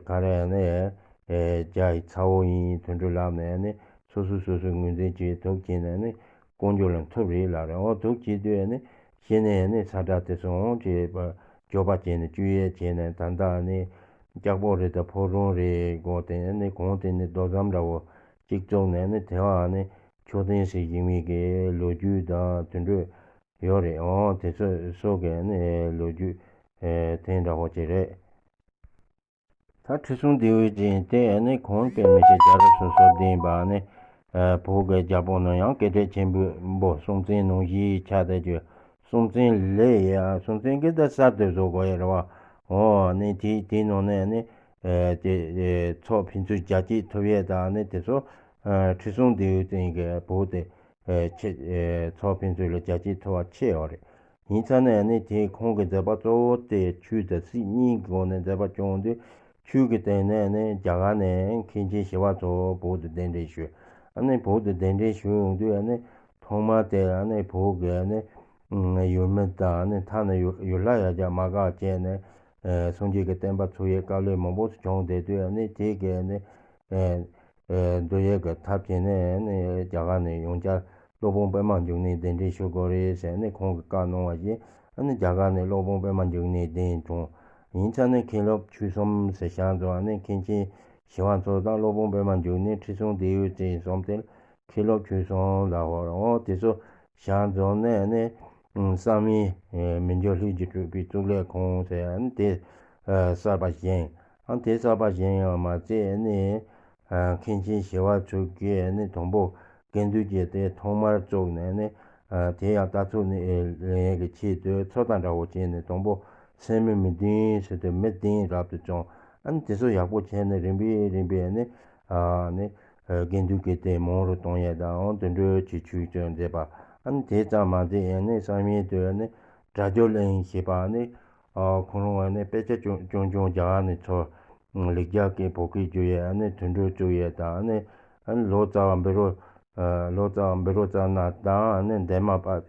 ག་རེ་ནི་རྒྱ་ཡི་ཚ་བོ་ཡིན་དུད་འགྲོ་ལབ་ནས་ནི་སོ་སོ་སོ་སོ་ངོས་འཛིན་བྱས་དུག་བྱས་ནས་ནི་ཀོང་ཇོ་ལ་ཐུབ་རེད་ལབ་རེད། འོ་དུག་བྱས་དུས་ནི་གཞི་ནས་ནི་ས་ཁྲ་དེ་ཚོ་འོང་བྱས་པ་འགྱོད་པ་བྱས་ནས་བཅོས་ཡས་བྱས་ནས་ད་ལྟ་ནི་ལྕགས་པོ་རི་དང་ཕོ་བྲང་རི་སྒོ་དེ་ནི་གོང་དེ་ནི་རྡོ་ཟམ་འདྲ་བོ་གཅིག་བཙུགས་ནས་ནི་དེ་བ་ནི་མཆོད་རྟེན་ཞིག་བཞེངས་མིན་གྱི་ལོ་རྒྱུས་དང་དུད་འགྲོ་ཡོད་རེད། འོ་དེ་ཚོ་སོགས་ཀྱི་ནི་ལོ་རྒྱུས་དེ་འདྲ་བོ་ཅིག་རེད། ད་ཁྲི་སྲོང་ལྡེའུ་བཙན་དེ་ནི་གོང་དཔེ་མི་སྲིད་རྒྱལ་རབས་སོ་སོར་ལྡན་པ་ནི་བོད་ཀྱི་རྒྱལ་པོ་ནང་ཡང་སྐད་གྲགས་ཆེན་པོ་སྲོང་བཙན་ནང་བཞིན་ཆགས་བསྡད་རྒྱུ། སྲོང་བཙན་ལས་ཡ་སྲོང་བཙན་གྱི་ད་གསར་དུ་བཟོ་དགོས་ཡ་རེད་བ། འོ་ནི་དེ་དེའི་ནང་ནས་ནི་དེ་ཚོགས་ཕན་ཚུན་རྒྱ་སྐྱེད་ཐུབ་ཡས་དང་ནི་དེ་ཚོ་ཁྲི་སྲོང་ལྡེའུ་བཙན་གྱི་བོད་དེ་ཆེ་ཚོགས་ཕན་ཚུན་ལ་རྒྱ་སྐྱེད་ཐུབ་པ་ཆེ་བ་རེད། ཡིན་ཙང་ནས་ནི་དེ་ཁོང་གི་མཛད་པ་གཙོ་བོ་དེ་ཆོས་དང་སྲིད་གཉིས་ཀྱི་སྒོ་ནས་མཛད་པ་སྐྱོང་དུས་ཆོས་ཀྱི་སྟེང་ནས་ནི་རྒྱ་གར་ནས་མཁན་ཆེན་ཞི་བ་འཚོ་བོད་དུ་གདན་འདྲེན་ཞུས། ཨ་ནི་བོད་དུ་གདན་འདྲེན་ཞུ་ཡོང་དུས་ཨ་ནི་ཐོག་མར་དེ་ཨ་ནི་བོད་ཀྱི་ཨ་ནི་ཡུལ་མི་དང་ཨ་ནི་ཐ་ན་ཡུལ་ཡུལ་ལྷ་ཡང་བསྐྱར་མ་དགའ་བྱས་ནས་སངས་རྒྱས་ཀྱི་བསྟན་པ་ཚུགས་ཡས་དཀའ་ལས་མང་པོ་བྱུང་བསྡད་དུས་ཨ་ནི་དེ་གའི་ཨ་ནི། འདུལ་ཡས་ཀྱི་ཐབས་བྱས་ནས་ནི་རྒྱ་གར་ནས་ཡང་བསྐྱར་སློབ་དཔོན་པདྨ་འབྱུང་གནས་གདན་འདྲེན་ཞུ་དགོས་རེད་ཟེར་ནས་ཁོང་གིས་བཀའ་གནང་བ་བཞིན་ཨ་ནི་རྒྱ་གར་ནས་སློབ་དཔོན་པདྨ་འབྱུང་གནས་གདན་དྲངས། ཡིན་ཙང་ནི་མཁན་སློབ་ཆོས་གསུམ་ཟེར་ཞལ་འཛོམས་ནི་མཁན་ཆེན་ཞི་བ་འཚོ་དང་སློབ་དཔོན་པདྨ་འབྱུང་གནས་ཁྲི་སྲོང་ལྡེའུ་བཙན་གསུམ་དེ་མཁན་སློབ་ཆོས་གསུམ་ལ་འོ་དེ་ཚོ་ཞལ་འཛོམས་ནས་ནི། བསམ་ཡས་མི་འགྱུར་ལྷུན་གྱིས་གྲུབ་པའི་གཙུག་ལག་ཁང་ཟེར་ཡང་དེ་གསར་པ་བཞེངས། ཨ་དེ་གསར་པ་བཞེངས་ཡང་མ་ཚད་ནི་མཁན་ཆེན་ཞི་བ་འཚོ་གིས་ནི་དང་པོ་དགེ་འདུན་གྱི་སྡེ་ཐོག་མར་བཙུགས་ནས་ནི་དེ་ཡང་ལྟ་ཚུལ་ནི་ལེན་ཡས་ཀྱི་ཆེད་དུ་མཚོ་དང་འདྲ་བོ་བྱས་ནས་དང་པོ་སད་མི་མི་བདུན་ཟེར་དུས་མི་བདུན་རབ་ཏུ་བྱུང་། ཨ་ནི་དེ་ཚོ་ཡག་པོ་བྱས་ནས་རིམ་པས་རིམ་པས་ནི་ནི། དགེ་འདུན་གྱི་སྡེ་མང་རུ་གཏོང་ཡས་དང་དུད་འགྲོའི་ཆོས་ཆོས་སྟོན་མཛད་པ། ཨ་ནི་དེ་ཙམ་མ་ཟད་ཡང་ནི་བསམ་ཡས་དུ་ནི་སྒྲ་སྒྱུར་གླིང་ཞེས་པ་ནི་ཁོ་རང་ནི་དཔེ་ཆ་ཆུང་ཆུང་ཆུང་རྒྱ་གར་ནས་ཚུར་ལེགས་སྦྱར་སྐད་བོད་སྐད་བསྒྱུར་ཡས་ནི་དུད་འགྲོ་བཙུགས་ཡས་དང་ནི་ལོ་ཙཱ་བ་བཻ་རོ་ལོ་ཙཱ་བ་བཻ་རོ་ཙ་ན་དང་ནི་འདན་མ་པ།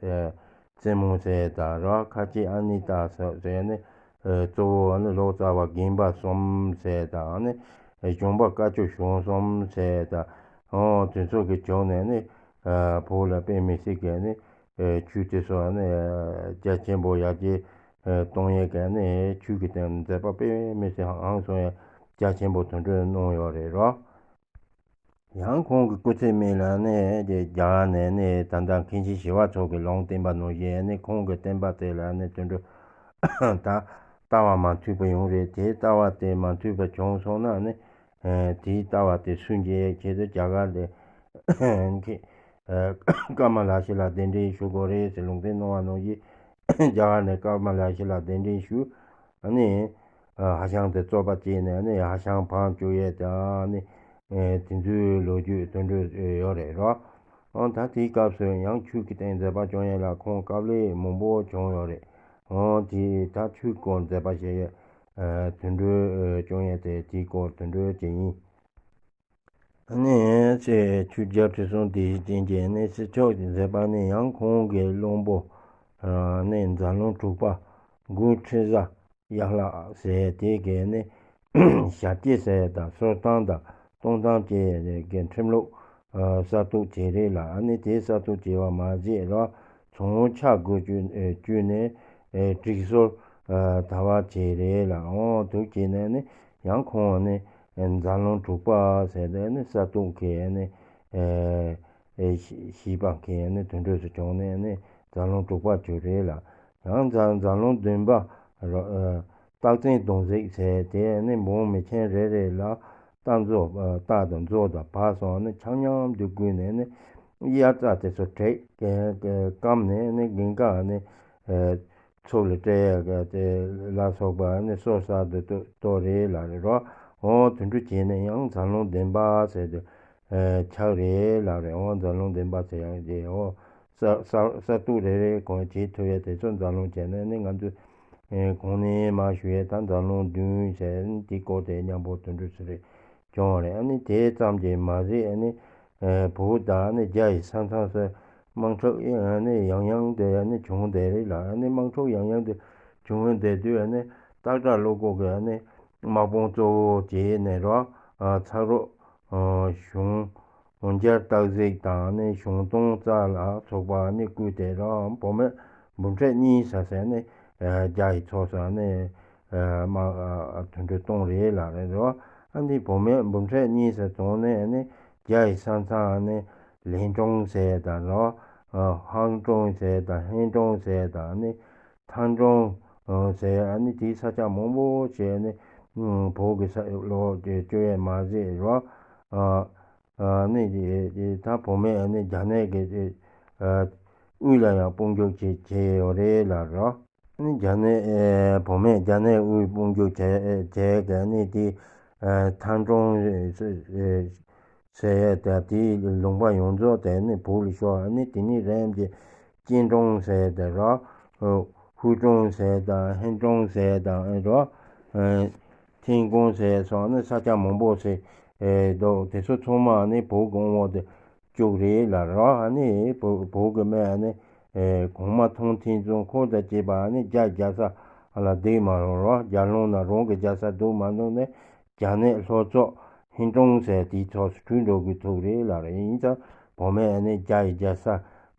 བཙུན་མོ་ཟེར་དང་ར་ཁ་ཆེ་ཨ་ནི་ཏ་ཟེར་ནི་གཙོ་བོ་ནི་ལོ་ཙཱ་བ་རྒན་པ་གསུམ་ཟེར་དང་ནི་གཞོན་པ་དཀའ་སྤྱད་གཞོན་གསུམ་ཟེར་དང་དེ་ཚོ་གི་བྱུང་ནས་ནི་ བོད་ལ་དཔེ་མི་སྲིད་ཀྱི་ནི་ཆོས་དེ་ཚོ་ནི་རྒྱ་ཆེན་པོ་ཡར་རྒྱས་གཏོང་ཡས་ཀྱི་ནི་ཆོས་ཀྱི་སྟེང་མཛད་པ་དཔེ་མི་སྲིད་ཧང་སང་ཡ་རྒྱ་ཆེན་པོ་དེ་འདྲ་གནང་ཡོད་རེད་རོ། ཡང་ཁོང་གི་སྐུ་ཚེ་སྨད་ལ་ནི་རྒྱ་གར་ནས་ནི་ད་ལྟ་མཁན་ཆེན་ཞི་བ་འཚོ་གི་ལུང་བསྟན་པ་ནང་བཞིན་ནི་ཁོང་གི་བསྟན་པ་དེ་ལ་ནི་དེ་འདྲ་ད་ལྟ་བ་མ་མཐུན་པ་ཡོང་རེད། དེ་ལྟ་བ་དེ་མ་མཐུན་པ་བྱུང་སོང་ན་ནི་དེའི་ལྟ་བ་དེ་སུན་འབྱིན་ཆེད་དུ་རྒྱ་གར་ལ་ཀ་མ་ལ་ཤཱི་ལ་གདན་འདྲེན་ཞུ་དགོས་རེད་ཟེར་ལུང་བསྟན་གནང་བ་ནང་བཞིན། རྒྱ་གར་ནས་ཀརྨ་ལ་ཤཱི་ལ་གདན་འདྲེན་ཞུས། ཨ་ནི་ཧ་ཤང་དེ་རྩོད་པ་བྱས་ནས་ཨ་ནི་ཧ་ཤང་ཕམ་བཅུག་ཡས་དང་ཨ་ནི་དེ་ཚོའི་ལོ་རྒྱུས་དེ་འདྲ་ཡོད་རེད་རོ། ཨང་ད་དེའི་སྐབས་སུ་ཡང་ཆོས་ཀྱི་སྟེང་མཛད་པ་སྐྱོང་ཡས་ལ་ཁོང་དཀའ་ལས་མང་པོ་བྱུང་ཡོད་རེད། ཨང་དེ་ད་ཆོས་སྐོར་མཛད་པ་བྱས་ཡས་དེ་འདྲ་སྐྱོང་ཡས་དེ་དེའི་སྐོར་དེ་འདྲ་ཅིག་ཡིན། ཨ་ནི་ཚེས་བཅུ་རྒྱལ་ཁྲི་སྲོང་ལྡེ་བཙན་གྱི་ནི་སྲིད་ཕྱོགས་ཀྱི་མཛད་པ་ནི་ཡང་ཁོང་གི་བློན་པོ་ནི་མཛད་ལུང་དྲུག་པ་མགོན་ཁྲི་བཟའ་ཡག་ལགས་ཟེར་དེ་གི་ནི་ཞབས་སྐྱེས་ཟེར་དང་གསོལ་ཐང་དང་གཏོང་ཐང་བཅས་གི་ཁྲིམས་ལུགས་གསར་གཏོད་བྱས་རེད་ལ། ཨ་ནི་དེ་གསར་གཏོད་བྱས་པ་མ་ཟད་ར་ཚོང་ཆ་དགོས་བཅུ་ནས་སྒྲིག་སྲོལ་དར་བ་བྱས་རེད་ལ། འོ་དུ་བྱས་ནས་ནི་ཡང་ཁོང་ནི་མཛད་ལུང་དྲུག་པ་ཟེར་ནས་ནི་གསར་གཏོད་མཁན་ནི་ཞིབ་པ་མཁན་ནི་དོན་གྲོས་སུ་བྱུང་ནས་ནི་མཛད་ལུང་དྲུག་པ་བྱུང་རེད་ལ། ཡང་མཛད་མཛད་ལུང་བདུན་པ་རྟགས་མཚན་གདུང་གཟེར་ཟེར་དེ་ནི་འབུམ་མི་ཆེན་རེ་རེ་ལ་རྟ་མཛོ་རྟ་དང་མཛོ་དང་བ་སོགས་ནི་ཆ་མཉམ་དུ་བསྐུལ་ནས་ནི་དབྱར་རྩྭ་དེ་ཚོ་བྲེག་སྐམ་ནས་ནི་དགུན་ཁ་ནི་ཚུགས་ལ་སྤྲད་ཡ་གི་དེ་ལ་སོགས་པ་ནི་སོ་སོ་དུ་གཏོར་རེད་ལབ་རེད་རོ། འོ་དེ་འདྲ་བྱས་ནས་ཡང་མཛད་ལུང་བདུན་པ་ཟེར་དུ་ཆགས་རེད་ལབ་རེད། འོ་མཛད་ལུང་བདུན་པ་ཟེར་ཡང་རེད། འོ་གསར་གསར་གསར་གཏོད་རེ་རེ་གང་བྱེད་ཐུབ་ཡ་དེ་ཚོ་མཛད་ལུང་བྱས་ནས་ནི་ང་ཚོས་གོང་ནས་མར་ཞུ་ཡ་ད་མཛད་ལུང་བདུན་ཟེར་དེ་སྐོར་དེ་མཉམ་པོ་དེ་འདྲ་ཟེར་རེད། བྱུང་བ་རེད། ཨ་ནི་དེ་ཙམ་གྱིས་མ་ཟད་ཨ་ནི་བོད་དང་ཨ་ནི་རྒྱ་ཡི་ས་མཚམས་སུ་དམག་འཁྲུག་ཨ་ནི་ཡང་ཡང་དེ་ཨ་ནི་བྱུང་བསྡད་རེད་ལ། ཨ་ནི་དམག་འཁྲུག་ཡང་ཡང་དེ་བྱུང་བསྡད་དུས་ཨ་ནི་སྟག་བྲག་བློ་དགའ་གི་ཨ་ནི་དམག་དཔུང་གཙོ་བོ་བྱས་ནས་རོ། ཚ་རོགས་གཞུང་རྒྱལ་སྟག་གཟིག་དང་ཨ་ནི་གཞུང་སྟོང་རྩ་ལ་སོགས་པ་ཨ་ནི་བསྐུལ་ཏེ་རོ། བུད་མེད་འབུམ་ཕྲག་གཉིས་ཟེར་ཟེར་ནས་རྒྱ་ཡི་ཕྱོགས་སུ་ཨ་ནི་དམག་དོན་འགྲུལ་གཏོང་རེད་ལ་རེད་རོ། ཨ་ནི་བུད་མེད་འབུམ་ཕྲག་གཉིས་ཟེར་བྱུང་ནས་ཨ་ནི་རྒྱ་ཡི་ས་མཚམས་ཨ་ནི་ལན་ཀྲུང་ཟེར་དང་རོ། ཧང་ཀྲུང་ཟེར་དང་ཧན་ཀྲུང་ཟེར་དང་ཨ་ནི་ཐང་ཀྲུང་ཟེར་ཨ་ནི་དེའི་ས་ཆ་མང་པོ་ཞིག་ཨ་ནི་བོད་ཀྱི་ས་ལོག་སྤྱོད་ཡས་མ་ཟད་རོ། ཨ་ནི་ད་བུད་མེད་ཨ་ནི་རྒྱ་ནག་གི་དབུས་ལ་ཡང་དཔུང་འཇུག་བྱེད་བྱས་ཡོད་རེད་ལ་རོ། ཨ་ནི་རྒྱ་ནག་བུད་མེད་རྒྱ་ནག་དབུས་དཔུང་འཇུག་བྱས་བྱས་ག་ནི་དེ་ཐང་ཀྲུང་ཟེར་ཡས་ད་དེའི་ལུང་པ་ཡོངས་རྫོགས་དེ་ནི་བོད་ལ་ཤོར། ཨ་ནི་དེ་ནི་རིམ་གྱིས་ཅིན་ཀྲུང་ཟེར་དེ་རོ། ཧུའུ་ཀྲུང་ཟེར་དང་ཧན་ཀྲུང་ཟེར་དང་རོ། ཐིན་ཀོང་ཟེར་སོགས་ནི་ས་ཆ་མང་པོ་ཞིག་འདུག་དེ་ཚོ་ཚང་མ་ནི་བོད་ཀྱི་དབང་འོག་ཏུ་བཅུག་རེད་ལ་རོ། ཨ་ནི་བོད་བོད་ཀྱི་སྨན་ཨ་ནི་གོང་མ་ཐང་ཐིན་ཙུང་ཁོང་དང་བཅས་པ་ཨ་ནི་རྒྱ་རྒྱལ་ས་ལ་བསྡད་མ་རུང་རོ། རྒྱལ་ལུང་ན་རང་གི་རྒྱལ་ས་བསྡད་མ་རུང་ནས་རྒྱ་ནག་ལྷོ་ཕྱོགས་ཧིན་ཀྲུང་ཟེར་དེའི་ཕྱོགས་སུ་བྲོས་འགྲོ་དགོས་ཐུག་རེད་ལ་རེད། ཡིན་ཙང་བུད་མེད་ཨ་ནི་རྒྱ་ཡི་རྒྱལ་ས་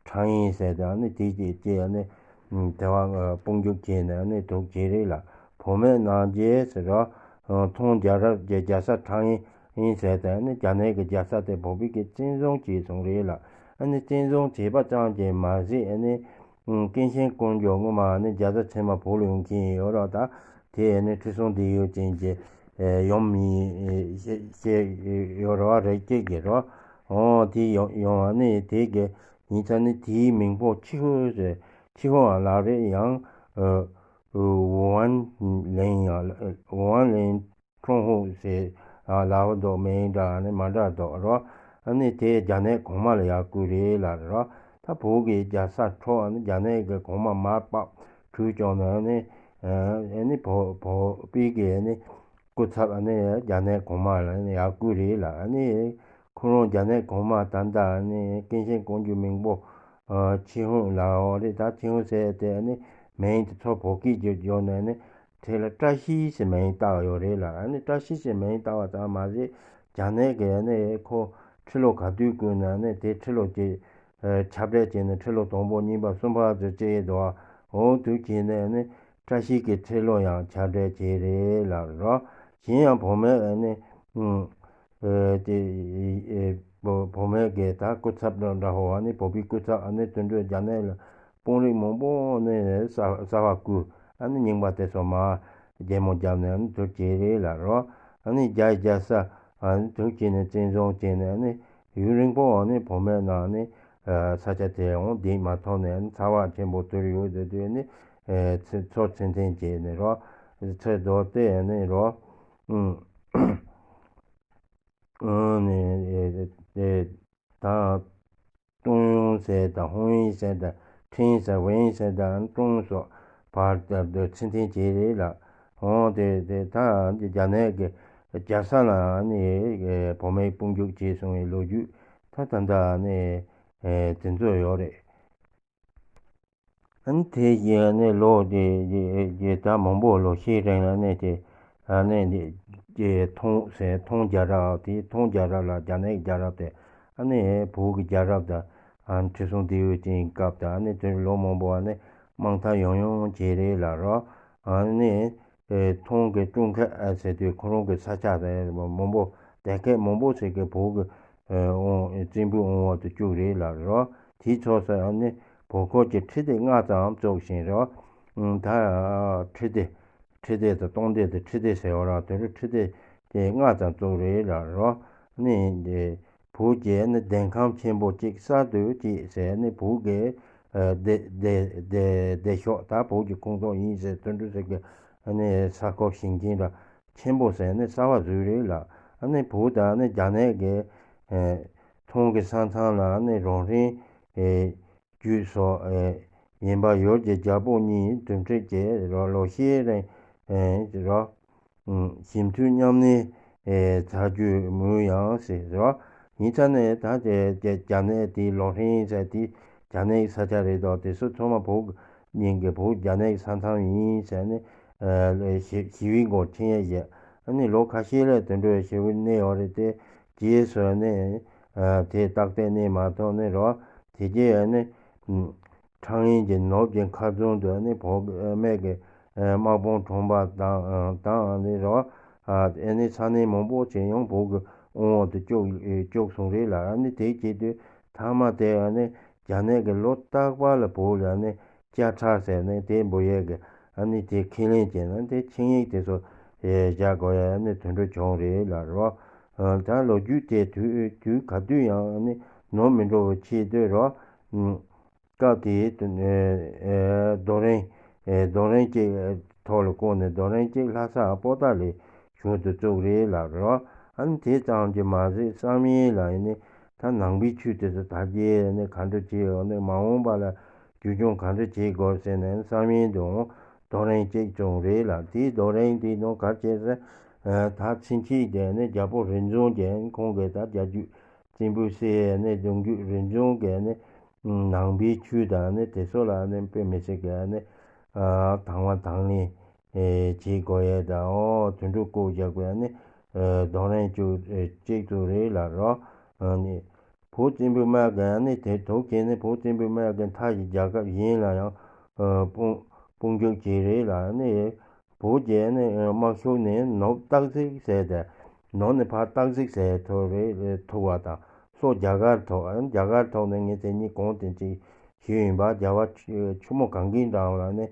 ཁྲང་ཡིན་ཟེར་དང་ཨ་ནི་དེ་རྗེས་ཀྱི་ཨ་ནི་དེ་བ་དཔུང་འཇུག་བྱས་ནས་ཨ་ནི་དུག་བྱས་རེད་ལ། བུད་མེད་ནང་རྒྱལ་ཟེར་རོ། ཐང་རྒྱལ་རབས་ཀྱི་རྒྱལ་ས་ཁྲང་ཡིན་ཡིན་ཟེར་དང་ཨ་ནི་རྒྱ་ནག་གི་རྒྱལ་ས་དེ་བོད་པའི་གི་བཙན་བཟུང་བྱས་སོང་རེད་ལ། ཨ་ནི་བཙན་བཟུང་བྱས་པ་ཙམ་གྱིས་མ་ཟད་ཨ་ནི་ཀུན་མཁྱེན་དཀོན་མཆོག་སྔོན་མ་ནི་རྒྱལ་ཚབ་ཚད་མ་བོད་ལ་ཡོང་མཁན་ཡོད་རེད། ད་དེ་ནི་ཁྲི་སྲོང་ལྡེའུ་བཙན་གྱི་ཡུམ་ཡིན་ཞེས་ཡོད་རེད་བ། རེད་ཅེས་ཀྱི་རོ། འོ་དེ་ཡོང་ཡོང་བ་ནི་དེ་གི་ཡིན་ཙང་ནི་དེའི་མིང་པོ་ཆི་ཧུ་ཟེར་ཆི་ཧུའང་ལབ་རེད། ཡང་ཝུའུ་ཝན་ལེང་ཡང་ཝུའུ་ཝན་ལེང་ཁྲུང་ཧུ་ཟེར་ལབ་འདུག་མིང་འདྲ་ནི་མ་འདྲ་འདུག་རོ། ཨ་ནི་དེ་རྒྱ་ནག་གོང་མ་ལ་ཡར་བསྐུལ་རེད་ལབ་རེད་རོ། ད་བོད་ཀྱི་རྒྱལ་ས་འཕྲོག་ཨ་ནི་རྒྱ་ནག་གི་གོང་མ་མར་བབས་བྲོས་བྱུང་ནས་ཨ་ནི་ཨ་ནི་བོད་བོད་པའི་གི་ཨ་ནི་སྐུ་ཚབ་ཨ་ནི་རྒྱ་ནག་གོང་མ་ལ་ཨ་ནི་ཡར་བསྐུལ་རེད་ལ། ཨ་ནི་ཁོ་རང་རྒྱ་ནག་གོང་མ་ད་ལྟ་ཨ་ནི་ཀུན་མཁྱེན་དཀོན་མཆོག་མིང་པོ་ཆི་ཧུང་ལབ་ཡོད་རེད། ད་ཆི་ཧུང་ཟེར་དེ་ཨ་ནི་མིང་དེ་ཚོ་བོད་སྐད་བསྒྱུར་བསྒྱུར་ནས་ཨ་ནི་དེ་ལ་བཀྲ་ཤིས་ཟེར་མིང་བཏགས་ཡོད་རེད་ལ། ཨ་ནི་བཀྲ་ཤིས་ཟེར་མིང་བཏགས་པ་ཙམ་མ་ཟད་རྒྱ་ནག་གི་ཨ་ནི་ཁོ་ཁྲི་ལོ་ག་དུས་བསྐོས་ན་ཨ་ནི་དེ་ཁྲི་ལོ་གཅིག་ ཁྱབ་བསྒྲགས་བྱས་ནས་ཁྲི་ལོ་དང་པོ་གཉིས་པ་གསུམ་པ་ཚོ་བྱས་འདུག་འོ་དུ་བྱས་ནས་ནི་བཀྲ་ཤིས་ཀྱི་ཁྲི་ལོ་ཡང་ཁྱབ་བསྒྲགས་བྱས་རེད་ལ་རོ། གཞན་ཡང་བུད་མེད་ནི་དེ་བུད་མེད་ཀྱི་ད་སྐུ་ཚབ་འདྲ་འདྲ་ཧོ་ནི་བོད་པའི་སྐུ་ཚབ་ནི་དུད་འགྲོ་རྒྱ་ནག་ལ་དཔོན་རིགས་མང་པོ་ནི་གསར་གསར་བ་བསྐོས་ནི་རྙིང་པ་དེ་ཚོ་མར་རྒྱལ་མོ་བརྒྱབ་ནས་ནི་དུར་བྱས་རེད་ལ་རོ། ནི་རྒྱ་རྒྱ་ས་དུར་བྱས་ནས་བཙན་བཟུང་བྱས་ནས་ནི་ཡུན་རིང་པོ་ནི་བུད་མེད་ནང་ནི་ས་ཆ་དེ་འོང་བསྡད་མ་ཐུབ་ནས་ནི་ཚ་བ་ཆེན་པོ་དུར་ཡོད་དེ་དུས་ནི་ཚེ་འཚོ་ཚུན་ཐེན་བྱས་ནས་རོ། ཚེ་རྡོ་དེ་ནི་རོ། ནི་དང་ཏུང་ཡོང་ཟེར་དང་ཧོང་ཡིན་ཟེར་དང་ཁྲིན་ཟེར་ཝེན་ཟེར་དང་ཀྲུང་སོགས་བར་དུ་ཚུན་ཐེན་བྱས་རེད་ལ། འོང་དེ་དེ་ད་རྒྱ་ནག་གི་རྒྱལ་ས་ལ་ནི་བུད་མེད་དཔུང་འཇུག་བྱས་སོང་བའི་ལོ་རྒྱུས་ད་ད་ལྟ་ནི་དེ་ཚོ་ཡོད་རེད། ཨ་ནི་དེ་ཡིན་ནི་ལོ་དེ་ཡི་ད་མང་པོ་ལོ་ཤས་རིང་ལ་ནི་དེ་ཨ་ནི་དེ་ཐོང་ཟེར་ཐོང་རྒྱལ་རབས་དེ་ཐོང་རྒྱལ་རབས་ལ་རྒྱ་ནག་རྒྱལ་རབས་དེ་ཨ་ནི་བོད་ཀྱི་རྒྱལ་རབས་དང་ཨ་ནི་ཁྲི་སྲོང་ལྡེའུ་བཙན་སྐབས་དང་ཨ་ནི་དེ་ལོ་མང་པོ་ཨ་ནི་དམག་འཐབ་ཡང་ཡང་བྱས་རེད་ལ་རོ། ཨ་ནི་ཐོང་གི་ཀྲུང་ཁ་ཟེར་དུས་ཁོ་རང་གི་ས་ཆ་དེ་མང་པོ་དེ་གས་མང་པོ་ཞིག་གི་བོད་ཀྱི་ཨོང་བཙན་པོའི་དབང་འོག་ཏུ་བཅུག་རེད་ལ་རོ། དེའི་ཕྱོགས་སུ་ནི་བོད་ཁུལ་གྱི་ཁྲི་སྡེ་ལྔ་ཙམ་བཙུགས་ཤིང་རོ། ད་ཁྲི་སྡེ་ཁྲི་སྡེ་དང་སྟོང་སྡེ་དང་ཁྲི་སྡེ་ཟེར་བ་ར་དེ་རུ་ཁྲི་སྡེ་དེ་ལྔ་ཙམ་བཙུགས་རེད་ལ་རོ། ནི་བོད་ཀྱི་ནི་ལྡན་ཁམས་ཆེན་པོ་གཅིག་གསར་དུ་གཅིག་ཟེར་ནི་བོད་ཀྱི་སྡེ་སྡེ་སྡེ་སྡེ་ཤོག་ད་བོད་ཀྱི་ཁོངས་གཏོགས་ཡིན་ཟེར་དོན་གྲུབ་ཟེར་གི་ནི་ས་ཁོབ་ཞིང་ཆེན་ར། ཆེན་པོ་ཟེར་ནས་གསར་བ་བཟོས་རེད་ལ། ཨ་ནི་བོད་དང་ནི་རྒྱ་ནག་གི་ཨེ་ཐོང་གི་ས་མཚམས་ལ་ནི་རང་རིང་ཨེ་རྒྱུད་སོགས་ཨེ་ཡིན་པ་ཡོད་ཀྱི་རྒྱལ་པོ་གཉིས་མདུན་སྤྲད་ཀྱི་རོ་ལོ་ཤས་རིང་ཨེ་རོ། ཞི་མཐུན་མཉམ་གནས་ཨེ་བྱ་རྒྱུའི་མོས་ཡང་ཟེར་རོ། ཡིན་ཙང་ནས་ད་དེ་རྒྱ་རྒྱ་ནག་དེའི་ལོ་ཧྲིན་ཟེར་དེ་རྒྱ་ནག་གི་ས་ཆ་རེད་དོ། དེ་ཚོ་ཚང་མ་བོད་ཉིན་གྱི་བོད་རྒྱ་ནག་གི་ས་མཚམས་ཡིན་ཟེར་ནས་ཞི་ཞི་བའི་མགོ་ཁྲིད་ཡས་བཞག་ཨ་ནི་ལོ་ཁ་ཤས་ལ་དེ་འདྲའི་ཞི་བའི་གནས་ཡོད་རེད་དེ། རྗེས་སུ་ནི་དེ་ཏག་ཏག་གནས་མ་ཐུབ་ནས་རོ། དེ་རྗེས་ནི་ཁྲང་ཡིན་གྱི་ནུབ་ཀྱི་མཁར་རྫོང་དུ་ནི་བོད་སྨད་ཀྱི་དམག་དཔུང་གྲོངས་པ་དང་དང་ནི་རོ། ཨ་ནི་ས་གནས་མང་པོ་ཞིག་ཡང་བོད་ཀྱི་དབང་འོག་ཏུ་བཅུག་བཅུག་སོང་རེད་ལ། ཨ་ནི་དེ་བྱེད་དུས་མཐའ་མ་དེ་ཨ་ནི་རྒྱ་ནག་གི་ལོ་རྟག་པར་ལ་བོད་ལ་ནི་དཔྱ་ཁྲལ་ཟེར་ནས་དེ་འབུལ་ཡས་ཀྱི་ཨ་ནི་དེ་ཁས་ལེན་བྱས་ན་དེ་ཆིངས་ཡིག་དེ་ཚོ་བཞག་དགོས་ཡ་ཨ་ནི་དོན་འགྲུབ་བྱུང་རེད་ལ་རོ། ད་ལོ་རྒྱུས་དེ་དུས་དུས་ག་དུས་ཡང་ཨ་ནི་ནོར་མི་འགྲོ་བའི་ཆེད་དུ་རོ། སྐབས་དེའི་དུ་ནས་རྡོ་རིང་རྡོ་རིང་གཅིག་ཐོག་ལ་བསྐོར་ནས་རྡོ་རིང་གཅིག་ལྷ་ས་པོ་ཏཱ་ལའི་གཞུང་དུ་བཙུགས་རེད་ལ་རོ། ཨ་ནི་དེ་ཙམ་གྱིས་མ་ཟད་བསམ་ཡས་ལ་ནི་ད་ནང་པའི་ཆོས་དེ་ཚོ་དར་རྒྱས་ནི་ག་འདྲ་བྱེད་འོ་ནི་མ་འོངས་པ་ལ་བཅོས་སྐྱོང་ག་འདྲ་བྱེད་དགོས་ཟེར་ནས་བསམ་ཡས་དུ་རྡོ་རིང་གཅིག་བཙུགས་རེད་ལ། དེའི་རྡོ་རིང་དེའི་ནང་ག་རེ་བྱས་ཟེར་ད་ཚིན་ཆིག་དེ་ནི་རྒྱལ་པོ་རིག་འཛིན་གྱིས་ཁོང་གིས་ད་རྒྱལ་རྒྱུད་བཙན་པོའི་སྲས་ནི་གདུང་རྒྱུད་རིག་འཛིན་གྱིས་ནི་ནང་པའི་ཆོས་དང་ནི་དེ་ཚོ་ལ་ནི་དཔེ་མི་སྲིད་ཀྱི་ནི་དང་བ་དང་ལེན་བྱེད་དགོས་ཡས་དང་འོ་དོན་གྲུབ་བཀོད་རྒྱག་པའི་ནི་རྡོ་རིང་བཅུ་གཅིག་ཏུ་རེད་ལ་རོ། ནི་བོད་བཙན་པོའི་དམག་གིས་ནི་དེ་དུག་བྱས་ནི་བོད་བཙན་པོའི་དམག་གིས་མཐའ་ཡི་རྒྱལ་ཁབ་གཞན་ལ་ཡང་དཔུང་དཔུང་འཇུག་བྱས་རེད་ལ་ནི། བོད་ཀྱི་ནི་དམག་ཤུགས་ནི་ནུབ་སྟག་གཟིག་ཟེར་ཏེ། ནུབ་ནས་ཕར་སྟག་གཟིག་ཟེར་ཐུག་རེད་ཐུག་པ་དང་སོགས་རྒྱ་གར་ཐོག་རྒྱ་གར་ཐོག་ནས་ངས་དེ་གཉིས་གོང་དེ་གཅིག་ཞུས་ཡིན་པ། རྒྱལ་བ་ཆུ་ཆུ་མོ་གངྒཱའི་འགྲམ་ལ་ནི་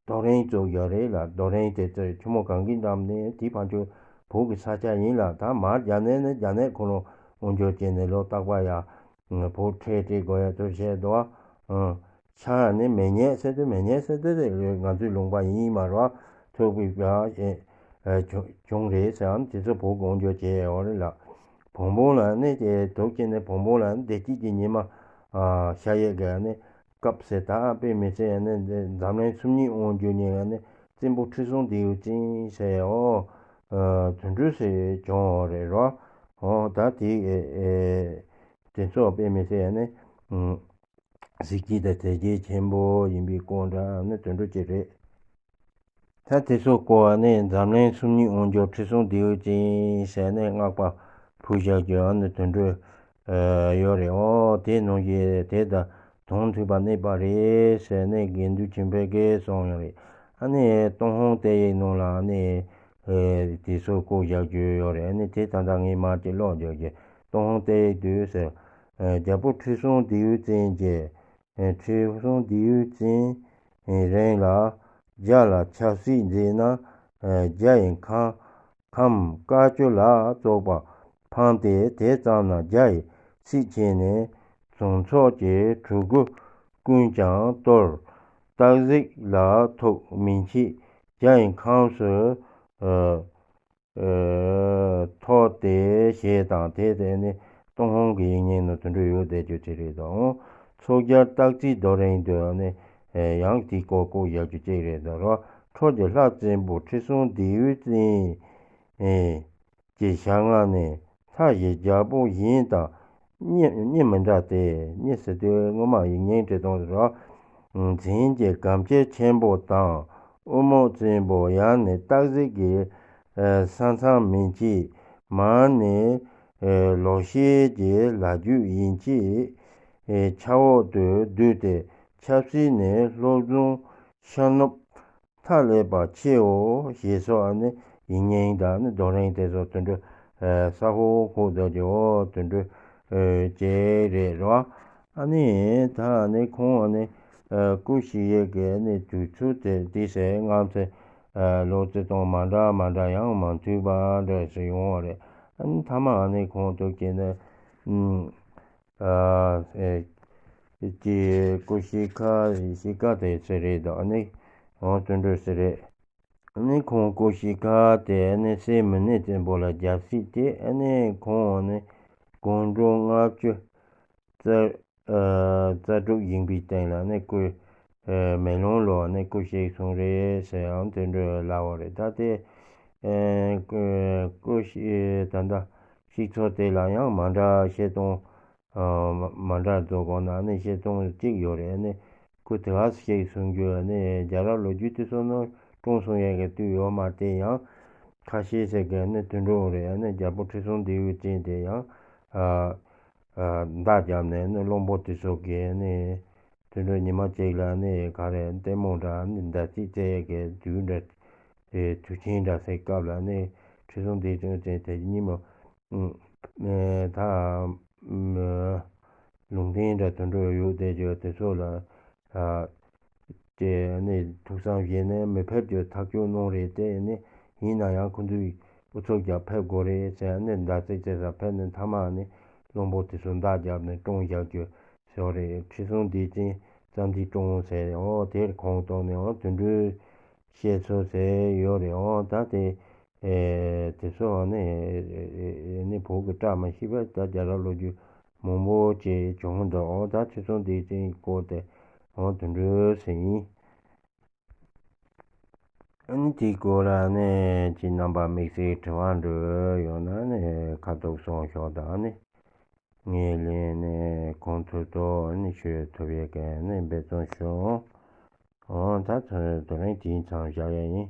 རྡོ་རིང་བཙུགས་ཡོད་རེད་ལ། རྡོ་རིང་དེ་ཚོ་ཆུ་མོ་གངྒཱའི་འགྲམ་ནི་དེ་ཕར་ཚུར་བོད་ཀྱི་ས་ཆ་ཡིན་ལ། ད་མར་རྒྱ་ནག་ནི་རྒྱ་ནག་ཁོ་རང་དབང་སྒྱུར་བྱས་ནས་ལོ་རྟག་པར་ཡ་བོད་ཁྲལ་སྤྲད་དགོས་ཡ་ཚོ་བཤད་འདུག་ཨ། ཆ་ནི་མེ་ཉལ་ཟེར་དུས་མེ་ཉལ་ཟེར་དུས་དེ་ང་ཚོའི་ལུང་པ་ཡིན་མ་རེད་བ། ཐུག་པའི་བྱུང་རེད་ཟེར་ཨ་ནི་དེ་ཚོ་བོད་དབང་སྒྱུར་བྱས་ཡོད་རེད་ལ། བོན་པོ་ལ་ནི་དེ་དུག་ཅིག་ནི་བོན་པོ་ལ་ནི་བདེ་སྐྱིད་ཀྱི་ཉི་མ་ཤར་ཡས་ཀྱི་ནི་སྐབས་ཟེར་ད་དཔེ་མི་སྲིད་ནི་འཛམ་གླིང་སུམ་གཉིས་དབང་སྒྱུར་ཉིན་ལ་ནི་བཙན་པོ་ཁྲི་སྲོང་ལྡེའུ་བཙན་ཟེར་ཨོ་དོན་གྲུབ་ཟེར་བྱུང་ཡོད་རེད་རོ། ཨོ་ད་དེ་དེ་ཚོ་དཔེ་མི་སྲིད་ནི། གཟི་བརྗིད་དང་དད་བརྗིད་ཆེན་པོ་ཡིན་པའི་སྐོར་འདྲ་ནི་དོན་འགྲུབ་ཅིག་རེད། ད་དེ་ཚོ་སྐོར་ནི་འཛམ་གླིང་སུམ་གཉིས་དབང་སྒྱུར་ཁྲི་སྲོང་ལྡེའུ་བཙན་ཟེར་ནས་བསྔགས་པ་ཕུལ་བཞག་རྒྱུ་ནི་དོན་འགྲུབ་ ཡོད་རེད། འོ་དེ་ནང་བཞིན་དེ་དང་དོན་མཐུན་པ་གནས་པ་རེད་ཟེར་ནས་དགེ་འདུན་ཆོས་འཕེལ་གྱིས་གསུངས་ཡོད་རེད། ཨ་ནི་ཏུན་ཧོང་གཏེར་ཡིག་ནང་ལ་ཨ་ནི་དེ་ཚོ་བཀོད་བཞག་རྒྱུ་ཡོད་རེད། ཨ་ནི་དེ་ད་ལྟ་ངས་མར་ཅིག་ཀློག་རྒྱུ་གི། ཏུན་ཧོང་གཏེར་ཡིག་དུས་ཟེར། རྒྱལ་པོ་ཁྲི་སྲོང་ལྡེའུ་བཙན་གྱིས། ཁྲི་སྲོང་ལྡེའུ་བཙན་རིང་ལ་རྒྱ་ལ་ཆབ་སྲིད་མཛད་ན། རྒྱ་ཡི་ཁམས་ཁམས་དཀར་ཆོས་ལ་སོགས་པ་ཕམ་སྟེ། དེ་ཙམ་ན་རྒྱ་ཡི་སྲིད་ཆེ་ནས། གཟུངས་ཚོགས་ཀྱི་གྲུ་གུ་ཀུན་ཀྱང་གཏོར། སྟག་གཟིག་ལ་ཐུག་མི་མཆིས། རྒྱ་ཡི་ཁམས་སུ་ཐོག་སྟེ་ཞེས་དང་། དེ་དེ་ནི་ཏུན་ཧོང་གི་ཡིག་རྙིང་ནང་དེ་འདྲ་ཡོད་བསྡད་རྒྱུ་དེ་རེད་དོ། ཚོགས་རྒྱལ་སྟག་རྩེའི་རྡོ་རིང་དུ་ནི་ཡང་དེའི་སྐོར་བཀོད་བཞག་རྒྱུ་གཅིག་རེད་དོ། རོ། འཕྲོག་གི་ལྷ་བཙན་པོ་ཁྲི་སྲོང་ལྡེའུ་བཙན་གྱི་ཞལ་སྔ་ནས་ལྷ་ཞིག་རྒྱལ་པོ་གཞན་དང་གཉིས་གཉིས་མི་འདྲ་སྟེ། གཉིས་ཟེར་དུས་སྔོན་མ་ཡིག་རྙིང་བྲིས་སྟངས་རོ། མཚན་གྱི་སྒམ་ཆས་ཆེན་པོ་དང་། དབུ་རྨོག་བཙན་པོ་ཡང་ནི་སྟག་གཟིག་གི་ས་མཚམས་མིན་གྱི། མར་ནི་ལོག་ཤེས་ཀྱི་ལ་རྒྱུད་ཡིན་གྱི། ཆབ་འོག་ཏུ་བསྡུས་ཏེ། ཆབ་སྲིད་ནི་བློ་བཟང་ཤར་ནུབ་མཐའ་ཀླས་པ་ཆེའོ། ཞེས་སོགས་ཨ་ནི་ཡིག་རྙིང་དང་ནི་རྡོ་རིང་དེ་ཚོ་དེ་འདྲ་ས་ཧོ་ཧོ་དོ་ཀྱི་འོ་དེ་འདྲ་ཅེས་རེད་རོ། ཨ་ནི་ད་ཨ་ནི་ཁོང་ཨ་ནི་སྐུ་གཤེགས་ཡས་ཀྱི་ཨ་ནི་དུས་ཚོད་དེ་དེ་སེ་སྔ་ཚེ་ལོ་ཙཱ་དང་མ་འདྲ་མ་འདྲ་ཡང་མ་མཐུན་པ་འདྲ་ཞིག་ཡོང་བ་རེད། ཨ་ནི་མཐའ་མ་ཨ་ནི་ཁོང་དུ་སྐྱེས་ནས། ཀྱི་སྐུ་གཤེགས་ཁ་གཤེགས་ཁ་དེ་ཚེ་རེད་དོ། ཨ་ནི་འོ་དེ་འདྲ་ཟེར་རེད། ཨ་ནི་ཁོང་སྐུ་གཤེགས་ཁ་དེ་ཨ་ནི་སྲས་མུ་ནེ་བཙན་པོ་ལ་རྒྱལ་སྲིད་དེ། ཨ་ནི་ཁོང་ཨ་ནི་དགུང་གྲངས་ལྔ་བཅུ་རྩ་རྩ་དྲུག་ཡིན་པའི་སྟེང་ལ་ཨ་ནི་སྐུ་མེ་ལོང་ལོ་ཨ་ནི་སྐུ་གཤེགས་སོང་རེད་ཟེར་ཡང་དེ་འདྲ་ལབ་པ་རེད། ད་དེ་སྐུ་གཤེགས་ད་ལྟ་གཤེགས་ཚུལ་དེ་ལ་ཡང་མ་འདྲ་བཤད་སྟངས། མ་འདྲ་རྫོགས་གོང་ན་ནི་བཤད་སྟངས་གཅིག་ཡོད་རེད། ནི་ཁོ་དེ་ག་ཞིག་གསུང་རྒྱུ་ནི་རྒྱལ་རབས་ལོ་རྒྱུས་དེ་ཚོ་ནི་སྤྲུངས་སོང་ཡས་ཀྱི་དུས་ཡོད་མ་རེད། དེ་ཡང་ཁ་ཤས་ཟེར་གི་ནི་དུད་འགྲོ་རེད། ནི་རྒྱལ་པོ་ཁྲི་སྲོང་ལྡེའུ་བཙན་དེ་ཡང་མདའ་བརྒྱབ་ནས་ནི་བློན་པོ་དེ་ཚོ་གི་ནི་དུད་འགྲོ་ཉི་མ་གཅིག་ལ་ནི་ག་རེ་ལྟད་མོ་འདྲ་ནི་མདའ་རྩེད་རྩེ་ཡས་ཀྱི་དུས་འདྲ། དུས་ཆེན་འདྲ་ཟེར་སྐབས་ལ་ནི་ཁྲི་སྲོང་ལྡེའུ་བཙན་དེ་ཉིན་མོ་ད་ལུང་བསྟན་འདྲ་དུད་འགྲོ་ཡོད་དེ་ཅོ་དེ་ཚོ་ལ་དེ་ནི་ཐུགས་བསམ་བཞེས་ནས་མི་ཕེབས་རྒྱུ་ཐག་གཅོད་གནང་རེད། དེ་ནི་ཡིན་ན་ཡང་ཁོ་ཚོས་ཨུ་ཚུགས་རྒྱག་ཕེབས་དགོས་རེད་ཟེར་ནས་མདའ་རྩེད་རྩེ་ས་ཕེབས་ནས་མཐའ་མ་ནི་བློན་པོ་དེ་ཚོ་མདའ་བརྒྱབ་ནས་བཀྲོངས་བཞག་རྒྱུ་ཟེར་བ་རེད། ཁྲི་སྲོང་ལྡེའུ་བཙན་རྩ་མདའི་བཀྲོངས་ཟེར། འོ་དེར་ཁོང་གཏོགས་ནས་འོ་དུད་འགྲོའི་བཤད་ཚུལ་ཟེར་ཡོད་རེད། འོ་ད་དེ་ཨེ་དེ་ཚོ་ནི་ནི་བོད་ཀྱི་བཀྲ་མ་ཤིས་པ་ད་རྒྱལ་རབས་ལོ་རྒྱུས་མང་པོ་ཅིག་བྱུང་འདུག་འོ་ད་ཁྲི་སྲོང་ལྡེའུ་བཙན་སྐོར་དེ་འོ་དུད་འགྲོ་ཟེར་ཡིན། ཨ་ནི་དེའི་སྐོར་ལ་ནི་ཅི་རྣམ་པ་དམིགས་བསལ་དྲི་བ་འདྲ་ཡོད་ན་ནི་ཁ་ཐུག་གསུང་ཤོག་དང་ནི། ངས་ལན་ནི་གང་ཐུབ་ཐུབ་ནི་ཞུ་ཐུབ་ཡས་ཀྱི་ནི་འབད་བརྩོན་ཞུ། འོ་ད་ཚོ་དེ་རིང་དེའི་མཚམས་བཞག་ཡས་ཡིན།